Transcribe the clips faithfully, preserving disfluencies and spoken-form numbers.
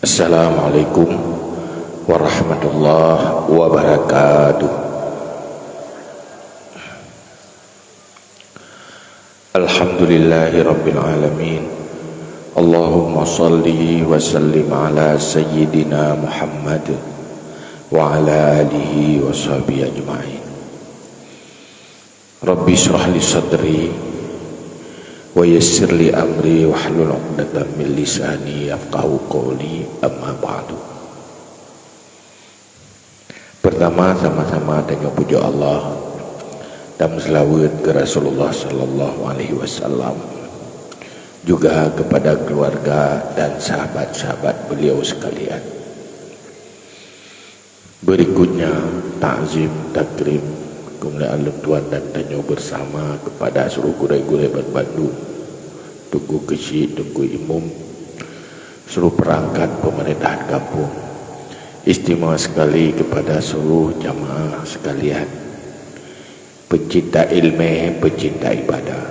Assalamualaikum warahmatullahi wabarakatuh. Alhamdulillahirabbil alamin. Allahumma shalli wa sallim ala sayyidina Muhammad wa ala alihi wa sahbihi ajma'in. Rabbi shrah li sadri wa yassir li amri wahlul 'uqdatam min lisani yafqahu qawli, amma ba'du. Pertama, sama-sama tanyoe pujoe Allah dan meuseulaweuet keu Rasulullah sallallahu alaihi wasallam, juga kepada keluarga dan sahabat-sahabat beliau sekalian. Berikutnya, takzim takrim keumuliaan lôn tuan dan tanyoe bersama kepada seluruh gurée-gurée banmandum, Teungku Keuchik, Teungku Imum, seluruh perangkat pemerintahan kampung, istimewa sekali kepada seluruh jamaah sekalian, pecinta ilmu, pecinta ibadah.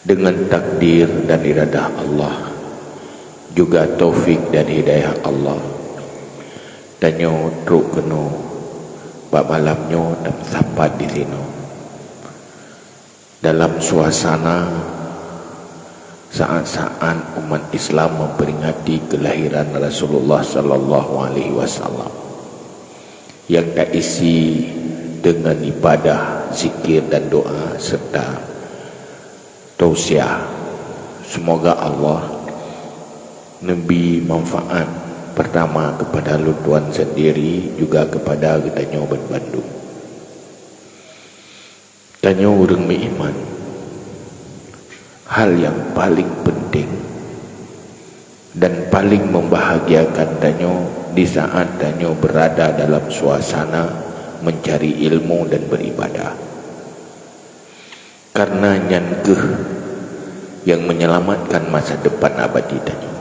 Dengan takdir dan iradah Allah, juga taufik dan hidayah Allah, tanyoe trok keunoe bak malam nyoe dan meusapat di sinoe dalam suasana saat-saat umat Islam memperingati kelahiran Rasulullah sallallahu alaihi wasallam, yang taisi dengan ibadah, zikir dan doa serta tausiah. Semoga Allah neubi manfaat pertama kepada lôn tuan sendiri, juga kepada geutanyoe banmandum. Tanyoe ureuëng meuiman, hal yang paling penting dan paling membahagiakan tanyoe di saat tanyoe berada dalam suasana mencari ilmu dan beribadah. Karena nyan keuh yang menyelamatkan masa depan abadi tanyoe.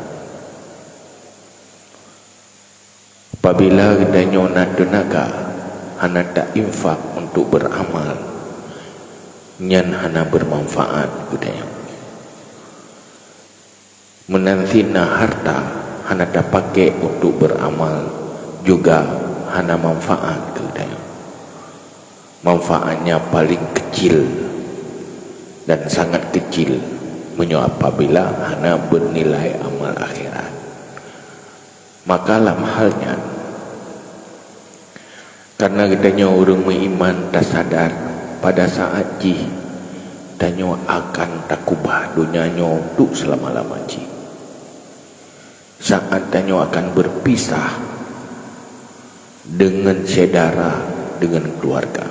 Apabila geutanyoe na teunaga hana ta-infak untuk beramal, nyan hana bermanfaat geutanyoe. Meunan cit na harta hana tapaké untuk beramal, juga hana manfaat keu geutanyoe. Manfaatnya paling kecil dan sangat kecil meunyoe apabila hana bernilai amal akhirat. Maka lam hal nyan, karena geutanyoe ureuëng meuiman tasadar pada saat jih tanyoe akan takubah donya nyoe untuk seulama-lama jih. Saat tanyoe akan berpisah dengan syedara, dengan keluarga,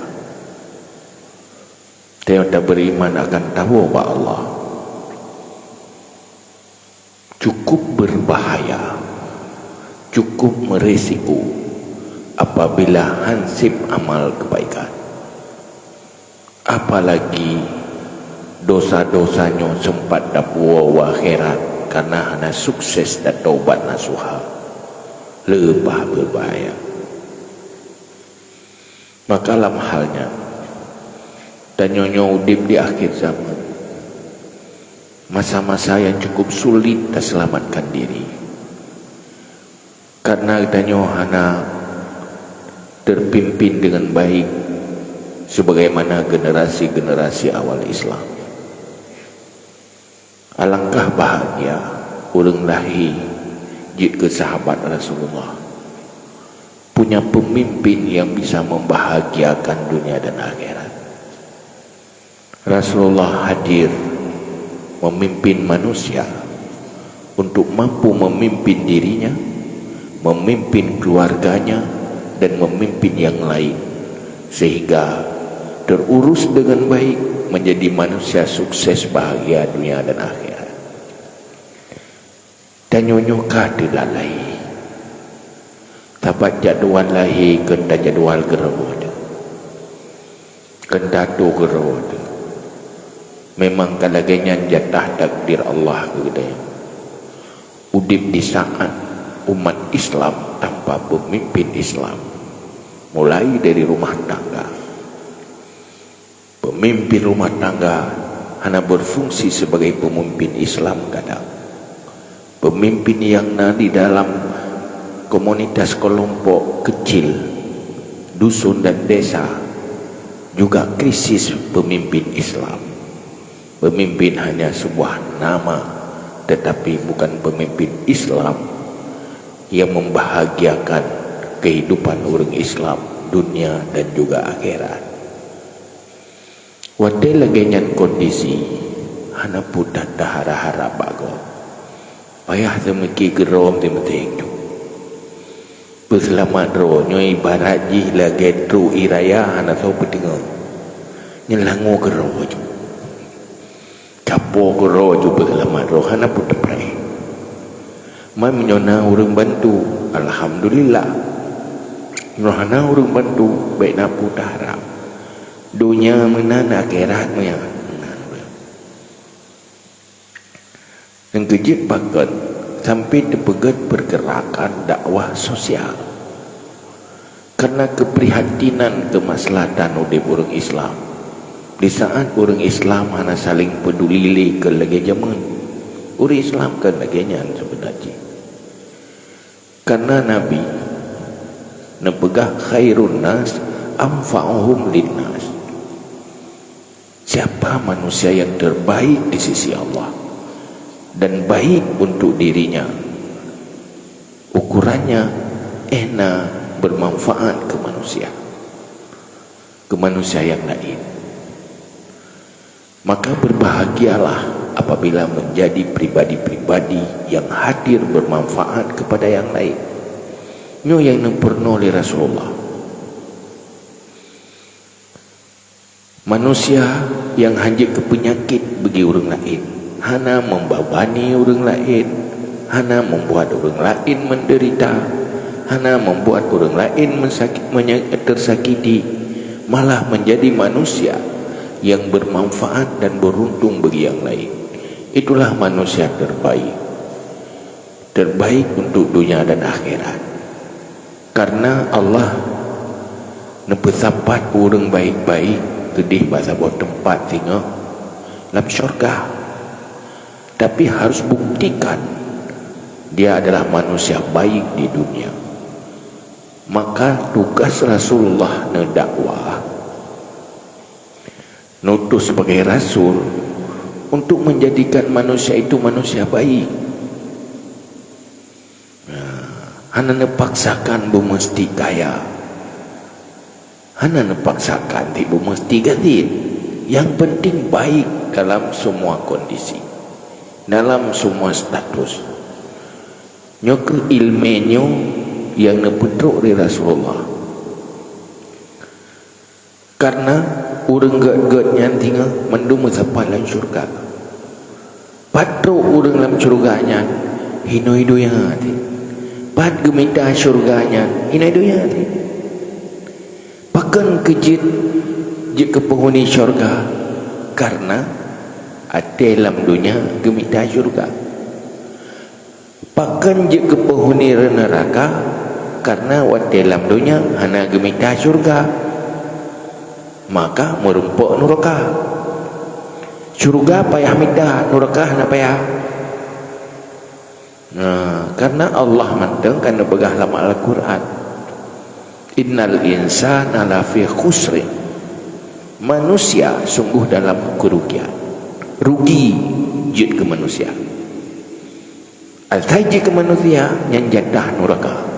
tanyoe taberiman akan tawoe bak Allah. Cukup berbahaya, cukup merisiko apabila hansip amal kebaikan. Apalagi dosa-dosa nyoe sempat tapuwoe u akhirat karena hana sukses tataubat nasuha. Leupah beubahaya. Maka lam hal nyan, tanyoe nyoe udeb di akhir zaman, masa-masa yang cukup sulit taseulamatkan diri. Karena tanyoe hana terpimpin dengan baik sebagaimana generasi-generasi awal Islam. Alangkah bahagia ureuëng lahé jeuet keu sahabat Rasulullah, punya pemimpin yang bisa membahagiakan dunia dan akhirat. Rasulullah hadir memimpin manusia untuk mampu memimpin dirinya, memimpin keluarganya, dan memimpin yang lain, sehingga terurus dengan baik, menjadi manusia sukses, bahagia dunia dan akhirat. Tanyoe nyoe ka teulalai. Tapat jadwal lahé keu tajadwal keureubeuen. Keu tatoe keureubeuen. Memang ka lagée nyan jatah takdir Allah keu geutanyoe. Udeb di saat umat Islam tanpa pemimpin Islam, mulai dari rumah tangga. Pemimpin rumah tangga hana berfungsi sebagai pemimpin Islam kadang. Pemimpin yang na di dalam komunitas kelompok kecil, dusun dan desa juga krisis pemimpin Islam. Pemimpin hanya sebuah nama, tetapi bukan pemimpin Islam yang membahagiakan kehidupan ureuëng Islam dunia dan juga akhirat. Watée lagée nyan kondisi, hana peue that taharap-harap bak gob. Payah teumiki keudroe teumeuteng ju. Peuseulamat droe nyoe ibarat jih lagée trok ie raya hana soe peuteungoh. Nyeulango keudroe ju. Capo keudroe ju peuseulamat droe hana peue teupreh. Man meunyoe na ureuëng bantu, alhamdulillah. Meunyoe hana ureuëng bantu, bék na peue taharap. Donya meunan, akhirat meunan. Nyang keujeuet pakon sampai teupeugét pergerakan dakwah sosial. Karena keuprihatinan keumaslahatan udeb ureuëng Islam. Di saat ureuëng Islam hana saling peduli lé keu lagée jameun, ureuëng Islam kan lagée nyan seubeuna jih. Karena Nabi neupeugah, "Khairun nas anfa'uhum linnas." Siapa manusia yang terbaik di sisi Allah dan baik untuk dirinya, ukurannya ena bermanfaat ke manusia, ke manusia yang lain. Maka berbahagialah apabila menjadi pribadi-pribadi yang hadir bermanfaat kepada yang lain. Nyoe nyang neupeurunoe lé Rasulullah. Manusia nyang hanjeuet keu peunyakét bagi ureuëng laén, hana membebani ureuëng laén, hana membuat ureuëng laén menderita, hana membuat ureuëng laén mensaki-, menye-, tersakiti, malah menjadi manusia yang bermanfaat dan beruntung bagi yang lain. Itulah manusia terbaik. Terbaik untuk dunia dan akhirat. Karena Allah neupeusapat ureuëng baik-baik keudeh bak saboh teumpat singoh lam syurga. Tapi harus buktikan dia adalah manusia baik di dunia. Maka tugas Rasulullah neudakwah, neutus sebagai rasul untuk menjadikan manusia itu manusia baik. Nah, hana neupaksakan beumeusti kaya. Hana neupaksakan di beumeusti gadien. Yang penting baik dalam semua kondisi, dalam semua status. Nyoe keuh iéleumé nyoe nyang neupeutrok lé Rasulullah. Karena ureuëng gét-gét nyan singoh mandum meusapat lam syurga. Pat trok ureuëng lam syurga nyan, hinoe donya teuh. Pat geumita syurga nyan, hinoe donya teuh. Pakon keu jeuet jeuet keu peuhuni syurga? Karena até lam donya geumita syurga. Pakon jeuet keu peuhuni neuraka? Karena watée lam donya hana geumita syurga, maka meurumpok neuraka. Syurga payah mita, neuraka hana payah. Nah, karena Allah mantong ka neupeugah lam Al-Quran, "Innal insana lafi khusrin." Manusia sungguh dalam kerugian. Rugi jeuet keu manusia. Asai jeuet keu manusia, nyan jatah neuraka.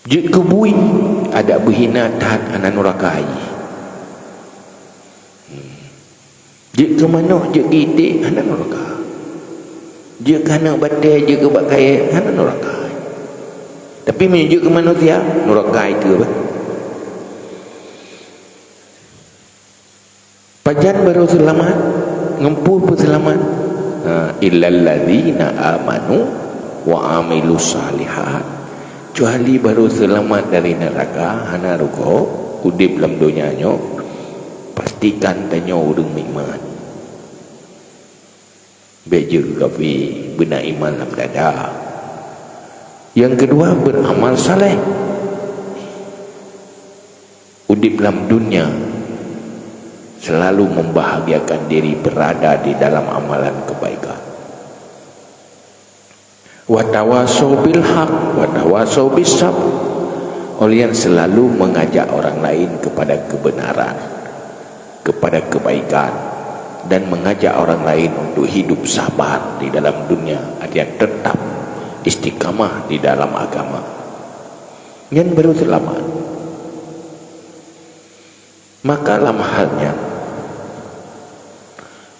Jeuet keu bui, adak beuhina that hana neuraka jih. Hmm. Jeuet keu manok, jeuet keu iték, hana neuraka. Jeuet keu aneuk batée, jeuet keu bak kayée, hana neuraka. Tapi meunyoe jeuet keu manusia, neuraka itu bah. Pajan barô seulamat? Ngon peue peuseulamat? Ha, illalladzina amanu wa amilus shalihat. Kecuali barô seulamat dari neuraka, hana rugoe, udeb lam donya nyoe, pastikan tanyoe ureuëng meuiman. Bék jeuet keu kafé, beuna iman lam dada. Nyang keudua, beramal saleh. Udeb lam dunia selalu membahagiakan diri berada di dalam amalan kebaikan. Watawasau bil haq, watawasau bis sabr. Ulian selalu mengajak orang lain kepada kebenaran, kepada kebaikan, dan mengajak orang lain untuk hidup sabar di dalam dunia, artinya tetap istiqamah di dalam agama. Nyan baru seulamat. Maka lam hal nyan,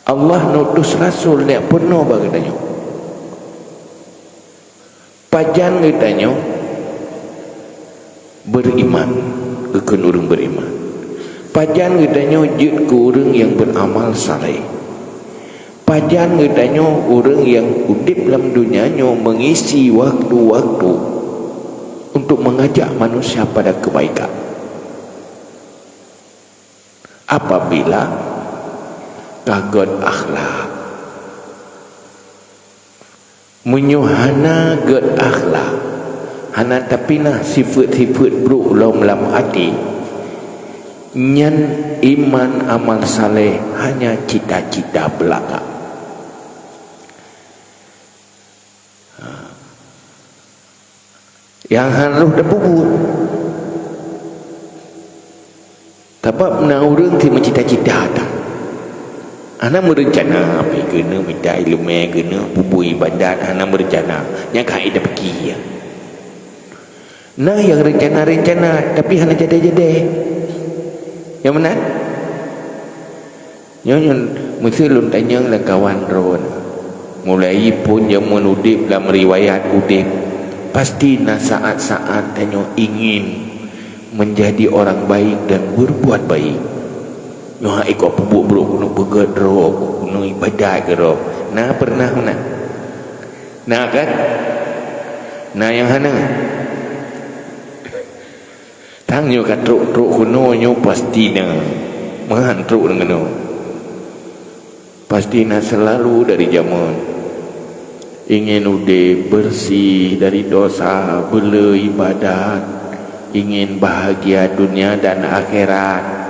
Allah nutus rasul nyang peunoh bak geutanyoe. Pajan geutanyoe beriman, geukheun ureuëng beriman. Pajan geutanyoe jeuet keu ureuëng nyang beramal saleh. Pajan geutanyoe ureuëng nyang udeb lam donya nyoe mengisi waktu-waktu untuk mengajak manusia pada kebaikan. Apabila ka gét akhlak. Meunyoe hana gét akhlak, hana tapinah sifeuet-sifeuet brok lom lam até, nyan iman amal saleh hanya cita-cita beulaka. Nyang han roh tapeubuet. Sabab na ureuëng si meucita-cita that. Hana meurencana, pi keuneuk mita ileumé, keuneuk peubuet ibadat, hana meurencana. Nyang ka ida peuki. Na nyang rencana-rencana, tapi hana jadi-jadi. Nyang meunan? Nyoe nyan, meusé lôn tanyong lé kawan droen. Mulai phon jameun udeb lam riwayat udeb, pasti na saat-saat tanyoe ingin menjadi orang baik dan berbuat baik. Nyoe hai kok peubuet brok, keuneuk beugét droe, keuneuk ibadat keudroe. Na pernah meunan? Na kan? Na nyang hana? Tanyoe ka trok-trok keunoe nyoe pasti na. Meuhan trok deungon nyoe. Pasti na selalu dari jameun. Ingin udeb bersih dari dosa, beuleu ibadat, ingin bahagia dunia dan akhirat.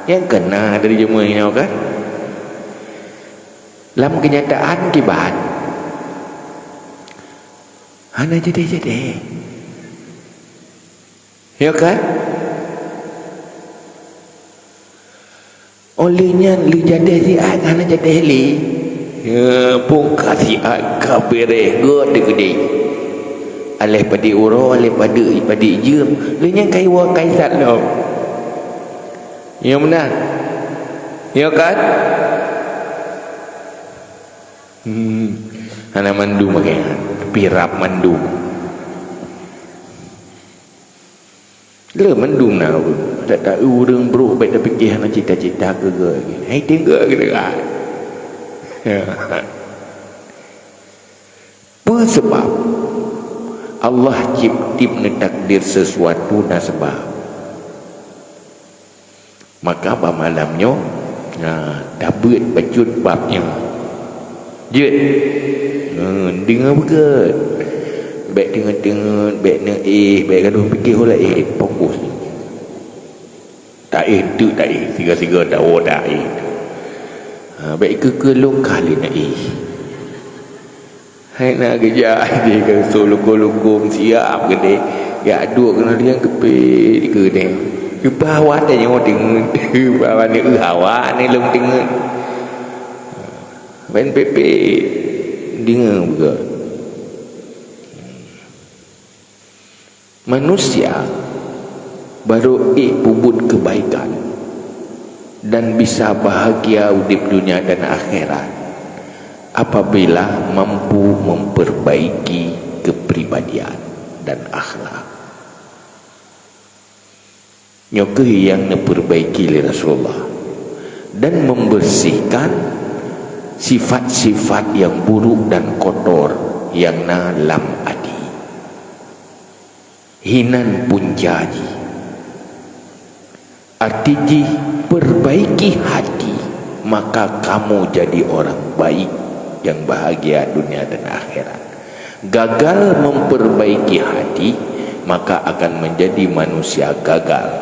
Nyang ka na dari jameun nyoe kan? Lam kenyataan kiban. Hana jadi-jadi. Ya kan? Oleh nyan lé jadi siat hana jadi lé. Ya, pun ka siat ka bereh gét dikeudeh. Aleh padé uroe, aleh padé, padé jeuem, lé nyan kai wa kai sat lom. Ya meunan. Ya kan? Hmm. Hana mandum pakai nyan. Pirap mandum. Le mandum na ureuëng. Tak tahu ureuëng brok baik tapi hana cita-cita keu gét. Hai tinggal keudeungan. Peue sabab? Allah cipta neutakdir sesuatu na sabab. Maka bak malam nyoe, na tabeuet bacut bab nyoe. Jeuet. Hmm, deungoe beugét. Bék teungeut-teungeut, bék neuéh, bék gadoh pike ho laén, fokus. Taéh teuk taéh, siga-siga tawoe taéh. Ha, bék keu-keu lôn ka lé neuéh. Hai na geujak di keusu lukon-lukon siap geude. Jak duek keunoe liang geupé di keudeh. Geuba hawa tanyoe deungon, geuba hawa neueu hawa ni lôn deungon. Ban pépé deungon beugét. Manusia barô ék peubuet keubaikan dan bisa bahagia udeb dunia dan akhirat apabila mampu memperbaiki kepribadian dan akhlak. Nyoe kheueh nyang neupeurbaiki lé Rasulullah dan membersihkan sifat-sifat nyang buruk dan kotor nyang na lam até. Hinan punca jih. Arti jih, perbaiki hati, maka kamu jadi orang baik yang bahagia dunia dan akhirat. Gagal memperbaiki hati, maka akan menjadi manusia gagal.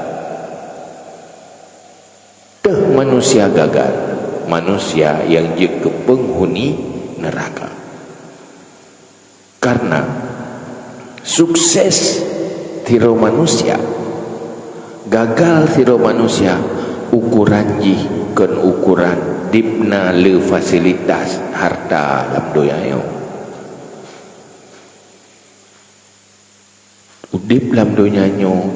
Teuh manusia gagal, manusia nyang jeuet keu peunghuni neuraka. Karena sukses sidroe manusia, gagal sidroe manusia, ukoran jih kon ukoran dibna le fasilitas harta lam donya nyoe. Udeb lam donya nyoe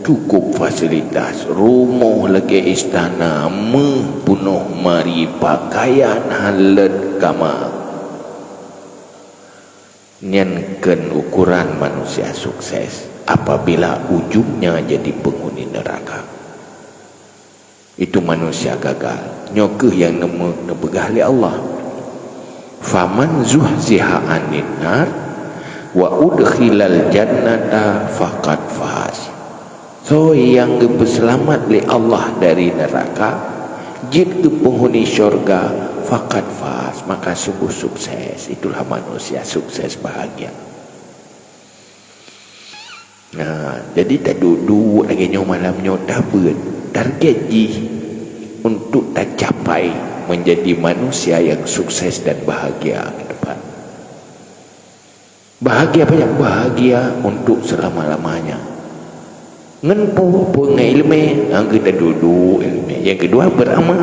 cukup fasilitas, rumoh lagée istana, meuh peunoh mari, pakaian han leuet kama. Nyan kon ukoran manusia sukses apabila ujungnya jadi penghuni neraka. Itu manusia gagal. Nyoe kheueh nyang neume-, neupeugah lé Allah, "Faman zuhziha 'anin nar wa udkhilal jannata faqad faz." Soe nyang geupeuseulamat lé Allah dari neuraka, jeuet keu penghuni syurga, faqad faz, maka sungguh sukses. Itulah manusia sukses, bahagia. Nah, jadi taduek-duek lagée nyoe malam nyoe tabeuet target jih untuk tacapai menjadi manusia yang sukses dan bahagia ke depan. Bahagia apa nyang bahagia untuk selama-lamanya. Ngon peue, peue ngon iéleumé, nyang keu taduek-duek iéleumé. Nyang keudua beramal.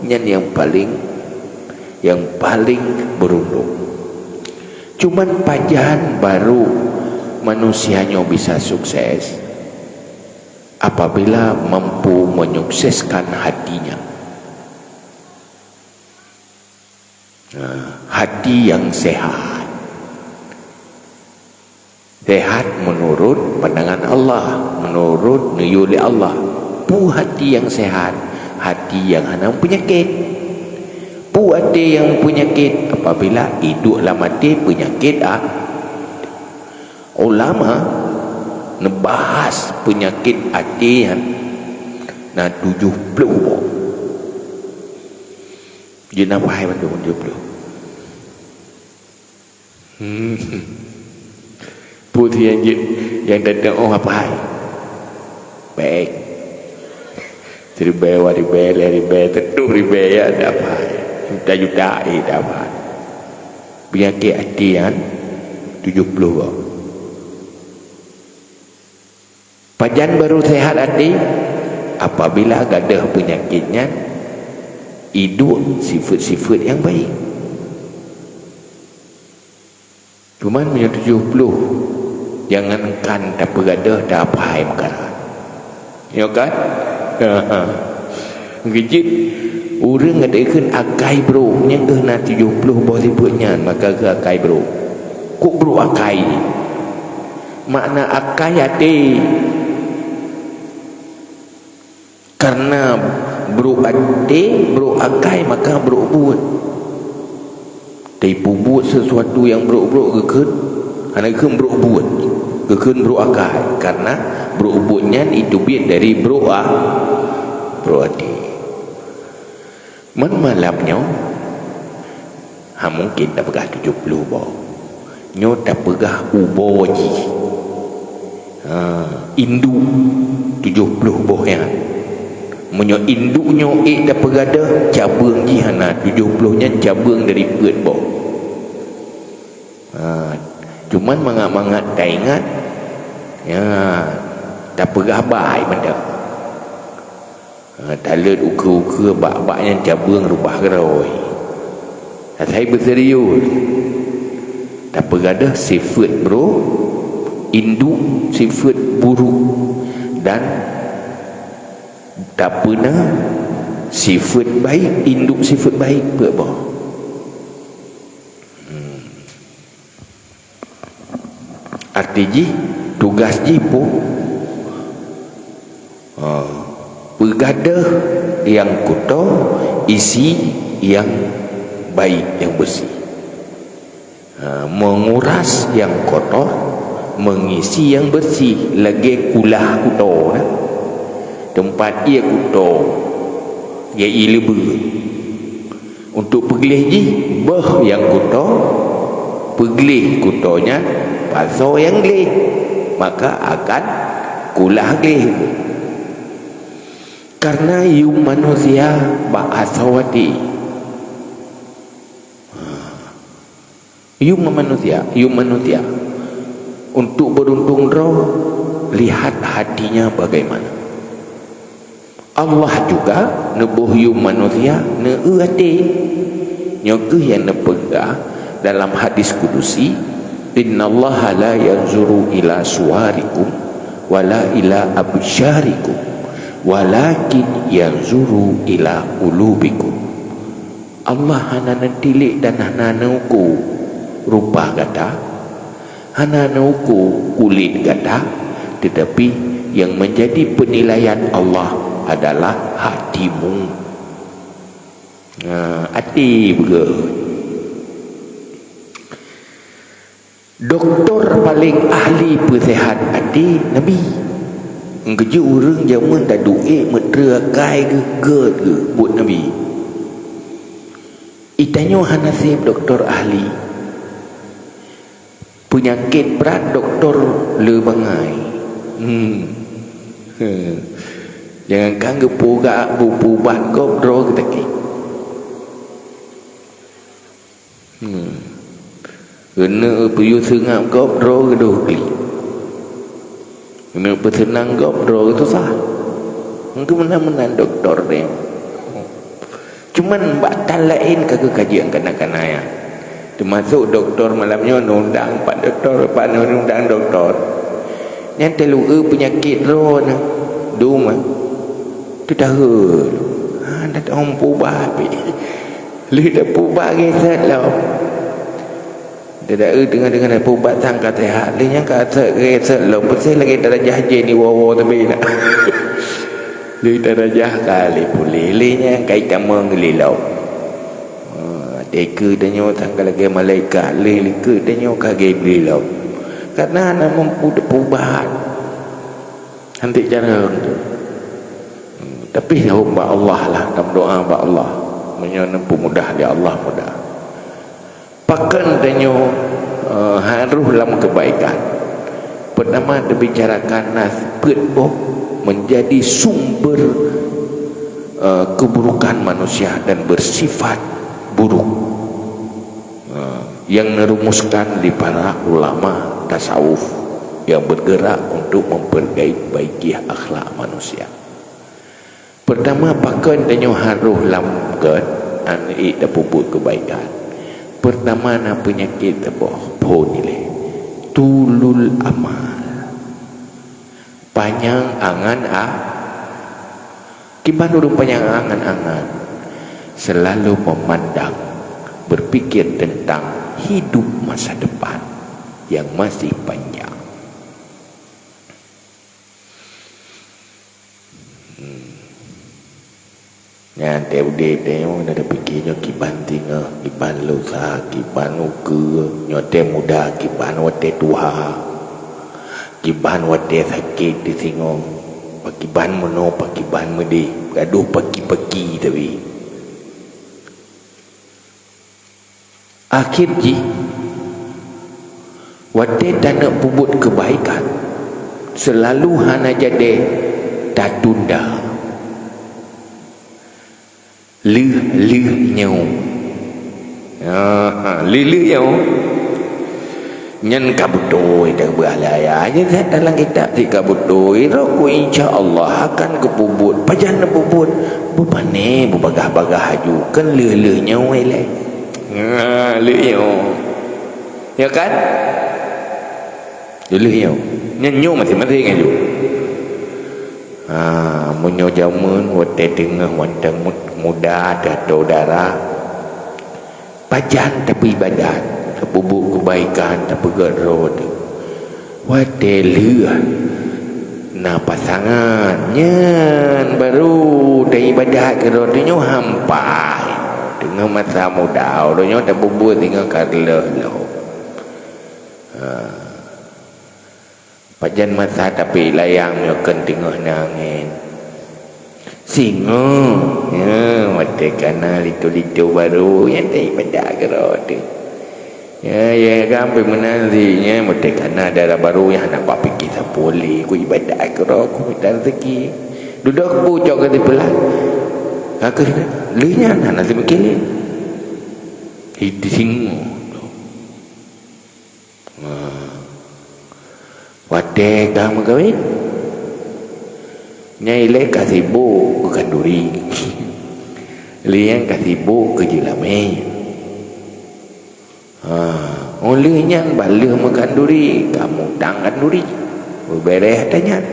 Nyan nyang paling, nyang paling beruntung. Cuman pajan baru manusia nyoe bisa sukses apabila mampu menyukseskan hatinya. Nah, hati yang sehat. Sehat menurut pandangan Allah, menurut neuyue lé Allah. Peue hati yang sehat? Hati yang hana peunyakét. Peue até nyang peunyakét? Apabila iduek lam até peunyakét a-, ulama neubahas peunyakét até nyan na tujoh ploh boh. Jeuet na pahai bandum tujoh ploh. Hmm. Peue nyang jeuet, nyang datang, oh, apai. Bék. Siribée, dua ribée, lhée ribée, siplôh ribée, ya, dapat. Juta-juta, eh, dapat. Peunyakét até nyan tujoh ploh boh. Pajan baru sehat até? Apabila gadôh peunyakét nyan, iduek sifeuet-sifeuet nyang baik. Cuman meunyoe tujoh ploh, jangankan tapeugadôh, tapai meukarat. Nyo kan? Geujeuet ureuëng ada kheun akai brôk, nyang keuh na tujoh ploh boh sifeuet nyan, maka keu akai brôk. Kok brôk akai? Makna akai até. Karena brôk até, brôk akai, maka brôk buet. Tapi peubuet sesuatu nyang brôk-brôk geukheun, hana geukheun brôk buet, geukheun brôk akai. Karena brôk buet nyan iteubiet dari brôk a-, brôk até. Man malam nyoe, ha, mungken tapeugah tujoh ploh boh. Nyoe tapeugah ubo jih. Ha, induek tujoh ploh boh nyan. Meunyoe induek nyoe ék tapeugadôh, cabeueng jih hana, tujoh ploh nyan cabeueng dari peuet boh. Ha, cuman mangat-mangat taingat, ya, tapeugah bai mantong. Ha, taleuet ukeue-ukeue bak-bak nyan cabeueng reubah keudroe. Asai beuserius. Tapeugadôh sifeuet brôk, induek sifeuet buruk, dan tapeuna sifeuet baik, induek sifeuet baik peuet boh. Hmm. Arti jih, tugas jih peue? Ha, peugadôh nyang kuto, isi nyang baik, nyang bersih. Ha, menguras nyang kotor, mengisi nyang bersih, lagée kulah kuto na. Teumpat ié kuto, ié ié leubeh. Untuk peugleh jih, beuh nyang kuto, peugleh kuto nyan, pasoe nyang gleh, maka akan kulah gleh. Karena yuem manusia bak asoe até. Yum manusia, yum manusia. Untuk beruntung droe, lihat hatinya bagaimana. Allah juga neuboh yum manusia, neueu até. Nyoe kheueh nyang neupeugah dalam hadis kudusi, "Innallaha la yanzuru ila suwarikum wala ila absyarikum, walakin yanzuru ila qulubikum." Allah hana neutilék dan hana neuko rupa gata, hana neuko kulét gata, teutapi nyang menjadi penilaian Allah adalah hatimu. Nah, até beugét. Doktor paléng ahli peusehat até Nabi. Ngeujeuet ureuëng jameun taduek meutreu akai geuh gét geuh buet Nabi. Itanyoe hana sép doktor ahli. Peunyakét brat doktor le bangai. Hmm. He. Jangankan geupeuga-, geupeubat gob droe geutakét. Hmm. Keuneuk peuyuh seungab gob droe geudôh klik. Keuneuk peuseunang gob droe geususah. Mungken meunan-meunan doktor deh. Cuman bak tan laén ka geukaji kana-kana nyan. Teumasok doktor malam nyoe neundang pat doktor, pat neundang doktor. Nyan teuleueu peunyakét droe na. Dum ah. Teudahe. Ha, dak tahu peubat pih. Lheueh dak peubat gesat lom. Dak eu teungoh-teungoh dak peubat sang ka sehat. Lheueh nyan ka se-, gesat lom. Peuséh lagèe darajah jén di woe-woe teubi na. Lheueh darajah ka lheueh puléh. Lheueh nyan ka itamong lé lom. Ha, teuka tanyoe sang ka lagèe malaikat. Lheueh likot tanyoe ka geubri lom. Karena hana mampu teupubat. Hantik jarang tu. Tapi jaweueb bak Allah lah, tameudoa bak Allah. Meunyoe neupeumudah lé Allah mudah. Pakon tanyoe, eh, harôh lam keubaikan. Peurtama teubicarakan na peuet boh menjadi sumber, eh, keuburukan manusia dan bersifat buruk. Ha, nyang neurumuskan di para ulama tasawuf nyang bergerak untuk memperbaiki akhlak manusia. Peurtama, pakon tanyoe harôh lam gét, aneuk tapeubuet keubaikan. Peurtama na peunyakét saboh, phon ilée. Tulul amal. Panyang angan a-, kiban ureuëng panyang angan-angan, selalu memandang, berpikir tentang hidup masa depan yang masih panjang. Hmm. Nyan teuh udép teuh nyoe na tapike nyoe kiban singoh, kiban lusa, kiban ukeue, nyoe teuh muda, kiban watée tuha, kiban watée sakét teuh singoh, pakiban meunoe, pakiban meudeh, gadoh paki-paki tapi. Akhé jih, watée taneuk peubuet keubaikan, seulalu hana jadi tatunda. Lheueh-lheueh nyoe. Aha, lheueh-lheueh nyoe. Nyan ka beutôi teuh beualaya. Nyan dalam kitab cit ka beutôi. Roh ku insya Allah akan geupeubuet. Pajan neupeubuet? Beupané beubagah-bagah aju. Kan lheueh-lheueh nyoe ilée. Ha, lheueh nyoe. Ya kan? Lheueh nyoe. Nyan nyoe maséng-maséng aju. Ha, meunyoe jameun watée teungoh mantong mut-, muda teuh atau dara, pajan tapeuibadat, tapeubuet keubaikan, tapeugét droe teuh. Watée lheueh na pasangan, nyan baru taibadat keudroe teuh nyoe hampai. Teungoh masa muda, uroe nyoe tapeubuet singoh ka lheueh lom. Ha. Pajan masa tapi layang nyoe kon teungoh na angén. Singoh, ya, watée kana linto-linto barô, nyan taibadat keudroe teuh. Ya, ya, kan, pih meunan si, ya, watée kana dara barô, ya, hana bak pike sapeue lé, ku ibadat keudroe, ku mita rezeki. Dudoe ku cok keu sipeulaih. Ka keuh lheueh nyan hana seumiké lé. Di singoh. Watée ka meukawen, nyan ilée ka sibok keu khanduri. Lé nyan ka sibok keu jeulamé. Ha, óh lheueh nyan ban lheueh meukhanduri, ka mutang khanduri. Beubéréh ata nyan.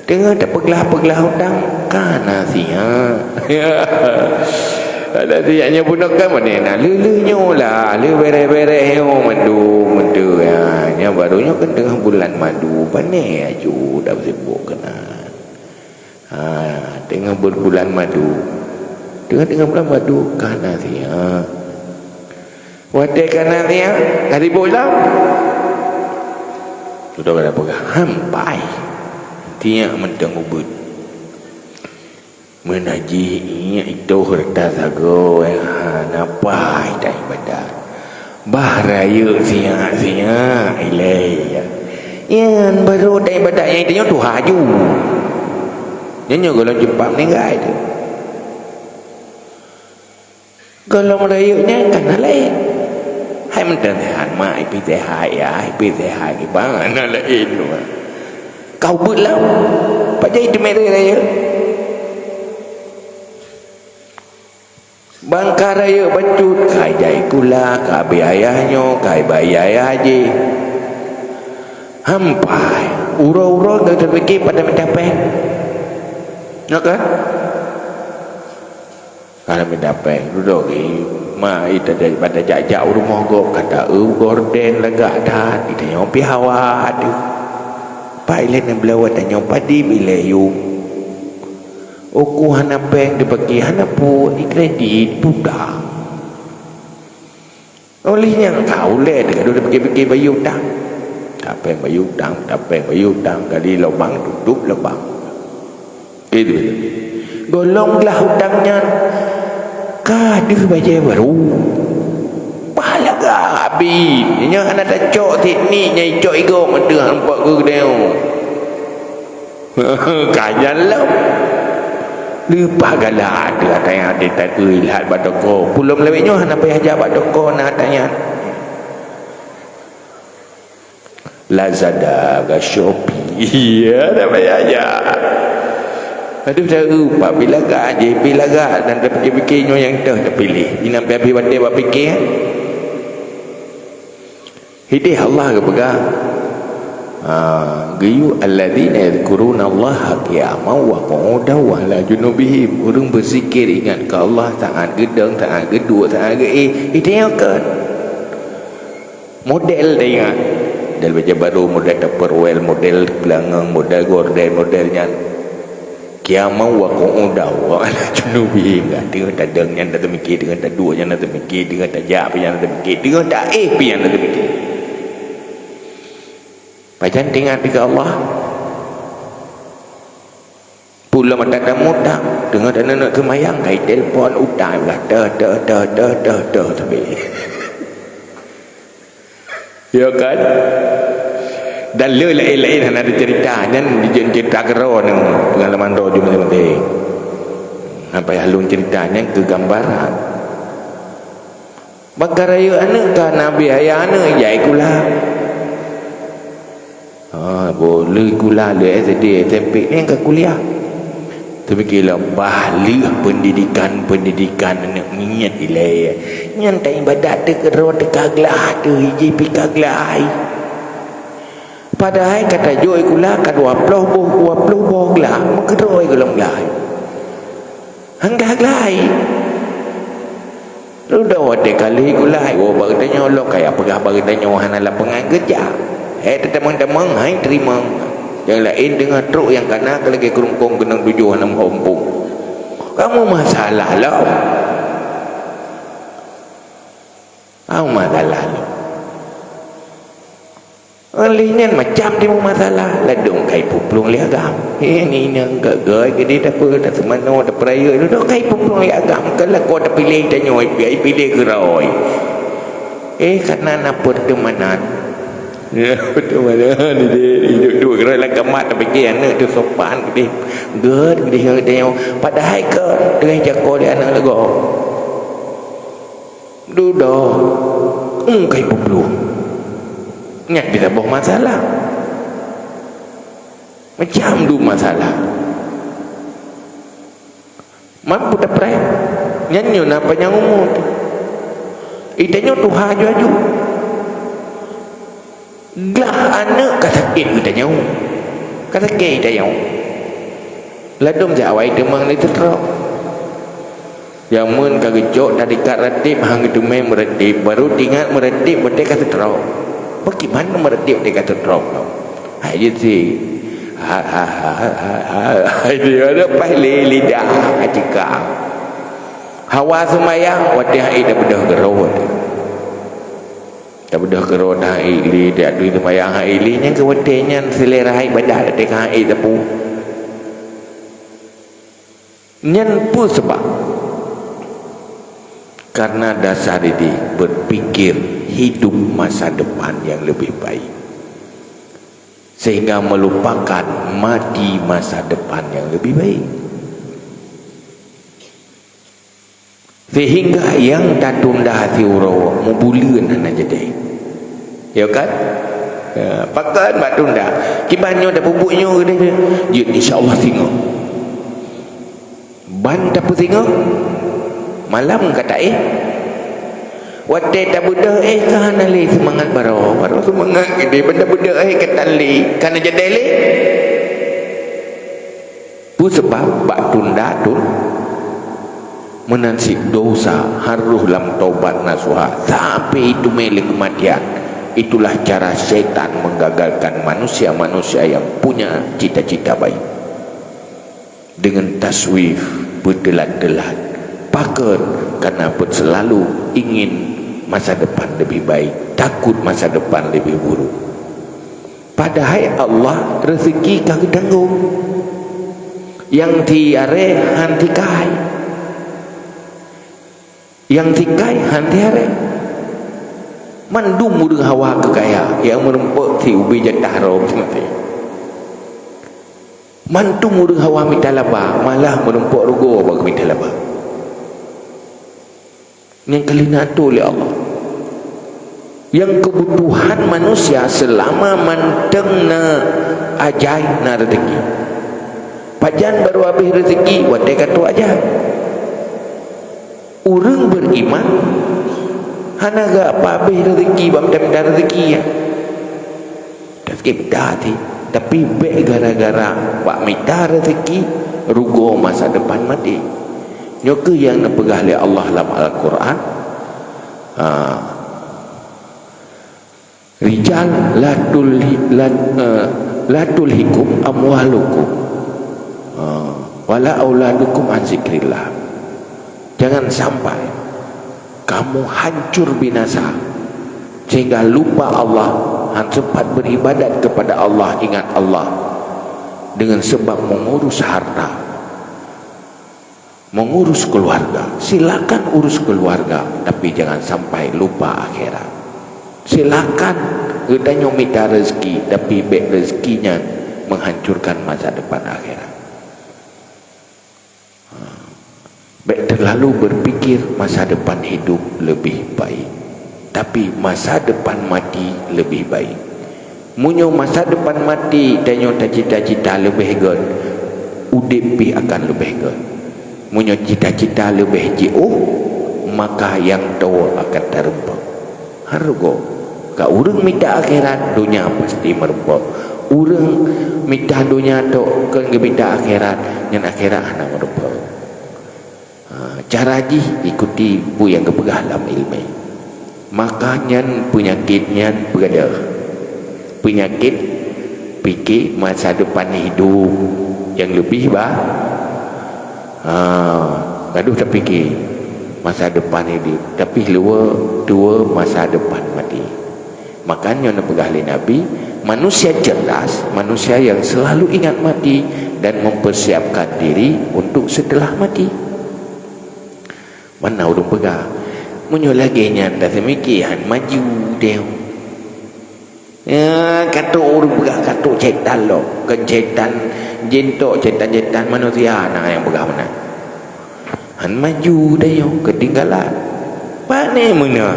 Teungoh tapeuglah-peuglah utang, ka na siat. Ada siat nyoe bunoe kan, pane na lheueh-lheueh nyoe lah, lheueh béreh-béreh nyoe mandum, mandum, ya. Nyoe barô nyoe kan teungoh bulan madu, pane aju dah sibok keunan. Ha, teungoh bulan madu. Teungoh-teungoh bulan madu, ka na siat. Watée ka na siat, ka sibok lom. Sudah ka peugah, hampai. Tiak mantong ubeut. Meunan jih ingat itoh reuta sagoe, hana pai taibadat. Bah rayeuk siat-siat ilée. Nyan barô taibadat nyang itoh nyoe tuha aju. Nyan nyoe gohlom jeumpa meuninggai teuh. Gohlom rayeuk nyan ka na laén. Hai meuteun seuhat mak, ipi seuhat ya, ipi seuhat iban na laén. Ka ubeut lom. Pajan iteumé rayeuk? Ban ka rayeuk bacut, ka ijak sikula, ka abéh ayah nyoe, ka iba ayah jih. Hampai, uroe-uroe geuteupike pada mita péng. Nyoe kan? Ka mita péng, dudoe geuh, ma ita bak tajak-jak u rumoh gob, ka ta-eu gorden lagak that, ita nyoe pih hawa deuh. Pai lé neubeulawat tanyoe padib ilée yum. Uku hana péng teupaki, hana pue, ikredit, puta. Óh lheueh nyan ka ulée teuh, ka tapike-pike bayeue utang. Tapéng bayeue utang, tapéng bayeue utang, gali lubang tutôp lubang. Gitu. Gohlom glah utang nyan ka deuh bajée barô. Bah lagak abéh. Nyan hana tacok teknik nyang icok igoe mantong nampak keu geutanyoe. Ka nyan lom. Leupah galak teuh ata nyan, ata nyan teuh that bak toko. Pulom lawét nyoe hana payah jak bak toko na ata nyan. Lazada, ka Shopee. Iya, hana payah jak. Aduh, dah rupa pi lagak, J P lagak, dan tapike-pike nyoe nyang teuh tapiléh. Inan pi-pi watée bak pike. Hideh Allah geupeugah, ha, geuyue alladzina yadzkurunallaha qiyaman wa qu'udan wa 'ala junubihim. Ureuëng beuzikir ingat keu Allah saát geudong, saát geuduek, saát geuéh. Hideh nyoe kan. Model taingat. Model bajée barô, model Tupperware, model beulangong, model gorden, model nyan. Qiyaman wa qu'udan wa 'ala junubihim. Teungoh tadong nyan tateumike, teungoh taduek nyan tateumike, teungoh tajak pih nyan tateumike, teungoh taéh pih nyan tateumike. Pajan teuingat keu Allah? Pulom ata tamuta, teungoh taneuk seumayang, ka itelpon utang, teuh, teuh, teuh, teuh, teuh, teuh, teuh, teuh, teuh. Ya kan? Dan le laén-laén hana teuceurita, nyan dijeuet ceurita keudroe nyoe, peungalaman droe jeuet maséng-maséng. Sampai lôn ceurita nyan keu gambaran. Bak ka rayeuk aneuëk ka na biaya aneuëk jai sikula. Ha, boh lheueh sikula, lheueh S D, S M P, nyan ka kuliah. Teupike lom bah lheueh pendidikan-pendidikan aneuëk miet ilée. Nyan taibadat teuh keudroe teuka glah teuh, iji pih ka glah. Padahai ka tajok sikula ka dua ploh boh, dua ploh boh glah, meukeudroe gohlom glah. Hana glah. Dudoe watée ka lheueh sikula, woe bak geutanyoe lom, kaya peugah bak geutanyoe hana lapangan keureuja. Hai teutamong-tamong, hai teurimong. Nyang laén teungoh trok nyang kana ka lagée keurungkong keunong tujoh hana meuhom pong. Kamu masalah lom. Kamu masalah lom. Óh lheueh nyan macam timbul masalah, ladôm ka iplueng-plueng lé agam. Hé, ngieng-ngieng gét-gét keudéh tapeue, taseumanoe, tapeurayeuk, dudoe ka iplueng-plueng lé agam. Kon lakoe tapiléh tanyoe, ipiléh keudroe. Eh, kana na peuteumanan. Ya, peuteumanan, idéh, idéh duek keudroe lam kamat, tapike aneuëk teuh sopan keudéh. Gét keudéh ngon geutanyoe. Padahai kon teungoh jako lé aneuëk lagoe. Dudoe, eung ka iplueng-plueng. Nyan bisaboh masalah. Macam dum masalah. Mampu tapreh. Nyan nyoe na panyang umu teuh. Itanyoe tuha aju-aju. Glah aneuk ka sakét itanyoe. Ka sakét itanyoe. Ladôm jak awai teumang lé seutrok. Jameun ka geucok tadikat ratib hang geuteumé meuratib, baru tingat meuratib watée ka seutrok. Bagaimana meuratib watée ka seutrok? Hai jeuet si. Ha, ha, ha, ha, ha, ha. Hai dia ada paih lé lidah ka cika. Hawa seumayang watée hai dah beudôh geurot. Tabeudôh keudroe dan hai lé, tiap dui teumayang hai lé, nyang keu watée nyan seulera hai badah teuka hai sapeue. Nyan peue sabab? Karena dasar idéh berpikir hidup masa depan yang lebih baik, sehingga melupakan mati masa depan yang lebih baik. Sehingga nyang tatunda siuroe mubuleuen hana jadi. Ya kan? Ya, pakon bak tunda. Kiban nyoe tapeubuet nyoe keudeh, jeuet insya Allah singoh. Ban tapeusingoh, malam ka taéh. Watée tabeudôh éh ka hana lé seumangat baroe. Baroe seumangat keudeh ban tabeudôh éh ka tan lé, ka hana jadi lé. Peue sabab bak tunda tun? Meunan cit dosa harôh lam taubat nasuha sampai teumé lé keumatian. Itulah cara syaitan menggagalkan manusia-manusia yang punya cita-cita baik. Dengan taswif, beuteulat-teulat. Pakon? Karena peuet selalu ingin masa depan lebih baik, takut masa depan lebih buruk. Padahai Allah reuzeuki ka geutanggong. Nyang tiaré han tikai. Nyang tikai han tiaré. Mandum ureuëng hawa keu kaya, nyang meurumpok si ubé jatah roh maté. Mandum ureuëng hawa mita laba, malah meurumpok rugoe bak mita laba. Nyang ka lheueh na atur lé Allah. Nyang keubutuhan manusia seulama mantong na ajai na reuzeuki. Pajan barô habéh reuzeuki watée ka trok ajai. Ureuëng beriman hana geuapa habéh reuzeuki bak mita-mita reuzeuki nyan. Teuskip dah ti, tapi bék gara-gara bak mita reuzeuki rugoe masa depan maté. Nyoe kheueh nyang neupeugah lé Allah lam Al-Qur'an. Ha. Rijal la tulhi-, la, eh, la tulhikum amwalukum, eh, wala auladukum an zikrillah. Jangan sampai kamu hancur binasa sehingga lupa Allah, han sempat beribadat kepada Allah, ingat Allah, dengan sebab mengurus harta. Mengurus keluarga, silakan urus keluarga, tapi jangan sampai lupa akhirat. Silakan geutanyoe mita rezeki, tapi bék rezeki nyan menghancurkan masa depan akhirat. Ha. Bék terlalu berpikir masa depan hidup lebih baik, tapi masa depan mati lebih baik. Meunyoe masa depan maté tanyoe tacita-cita leubeh göt, udeb pih akan leubeh göt. Meunyoe cita-cita leubeh jiôh, maka nyang toe akan tarumpok. Hareuga, ka ureuëng mita akhirat, donya pasti meurumpok. Ureuëng mita donya tok kon geumita akhirat, nyan akhirat hana meurumpok. Ha, cara jih ikuti peue nyang geupeugah lam iéleumé. Maka nyan peunyakét nyan peugadôh. Peunyakét pike masa depan hidup nyang leubeh ba-, ha, gadôh tapike masa depan hidup, tapi luwa tuwo masa depan maté. Maka nyoe neupeugah lé Nabi, manusia cerdas, manusia yang selalu ingat mati dan mempersiapkan diri untuk setelah mati. Mana ureuëng peugah, meunyoe lagée nyan taseumike han maju deh. Ya, katok ureuëng peugah katok setan lom, kon setan jin tok, setan-setan manusia na nyang peugah meunan. Han maju deh, keutinggalan. Pane meunan.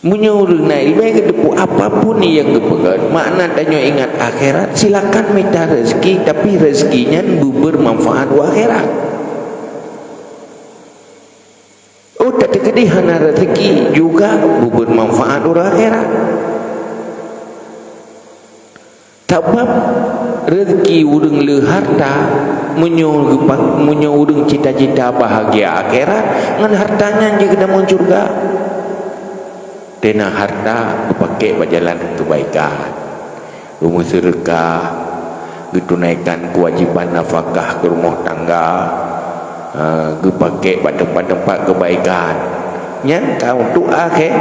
Meunyoe ureuëng na iéleumé geuteupeue apapun nyang geupeugah, makna tanyoe ingat akhirat, silakan mita rezeki, tapi rezeki nyan beubermanfaat u akhirat. Oh, tateukeudi hana rezeki juga beubermanfaat u akhirat. Sabab rezeki ureuëng le harta, meunyoe geupa-, meunyoe ureuëng cita-cita bahagia akhirat, ngon harta nyan jeuet keutamong syeuruga. Teuh na harta geupaké bak jalan keubaikan, geumeuseudeukah, geutunaikan keuwajiban nafakah keu rumoh tangga, ha, geupaké bak teumpat-teumpat keubaikan. Nyan ka untuk akhé-,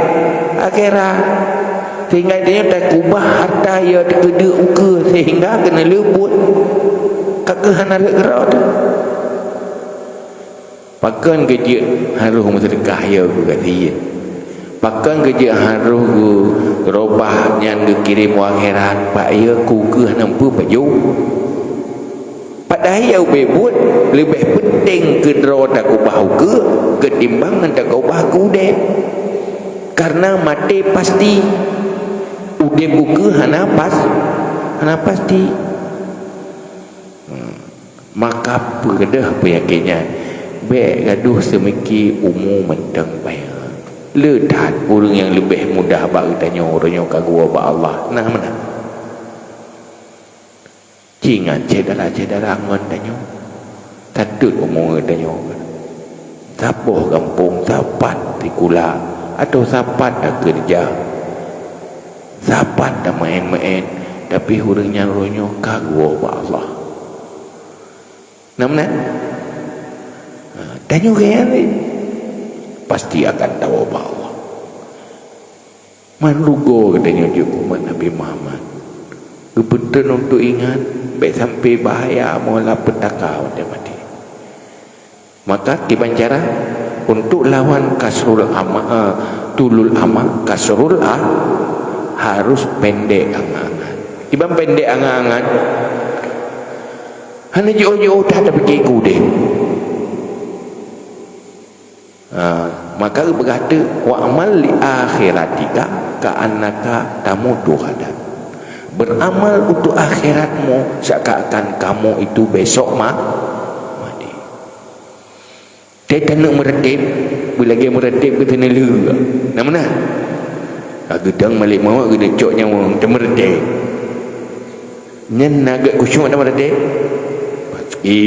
akhirat. Sehingga tanyoe takubah harta ya teukeudeuek ukeue sehingga keuneulheueh buet. Ka keuh hana rhot keudroe teuh. Pakon keu jeuet harôh meuseudeukah ya keu gasien? Pakon keu jeuet harôh geurobah nyan geukirém u akhirat bak ya keu ukeue hana peue pajoh? Padahai ya ubé buet leubeh peunteng keu droe takubah ukeue keutimbang ngon takubah keu udeb. Karena maté pasti, udeb ukeue hana pas-, hana pasti. Hmm. Maka peugah peunyakét nyan, bék gadoh seumiki umu mantong panyang. Le that ureuëng nyang leubeh mudah bak geutanyoe, uroe nyoe ka geuwoe bak Allah. Nah meunan. Ci ngon syedara-syedara ngon tanyoe. Sateut umu geutanyoe. Saboh gampông, sapat sikula, atawa sapat takeureuja, sapat tameu'én-meu'én, tapi ureuëng nyan uroe nyoe ka geuwoe bak Allah. Nah meunan. Ha, tanyoe gaya ni pasti akan tawoe bak Allah. Man rugoe geutanyoe jeuet umat Nabi Muhammad. Geupeutreun untuk ingat, bék sampai bahaya meulah peutaka watée maté. Maka kiban cara untuk lawan kasrul ama, eh, tulul ama, kasrul a, harus pendek angan-angan. Kiban pendek angan-angan, hana jiôh-jiôh that tapike keu udeb. Ha, maka geupeugah teuk, "Wa'mal li akhiratika ka'annaka tamutu ghadan." Beramal untuk akhiratmu seakan-akan kamu itu besok ma-, mati. Teuh taneuk meureuteb, beulagée meureuteb keu teuneulheueh. Nah meunan. Ka geudong malék mawöt geuneuk cok nyawöng, teumeureuteb. Nyan na gét khusyuk na meureutéb? Pasti.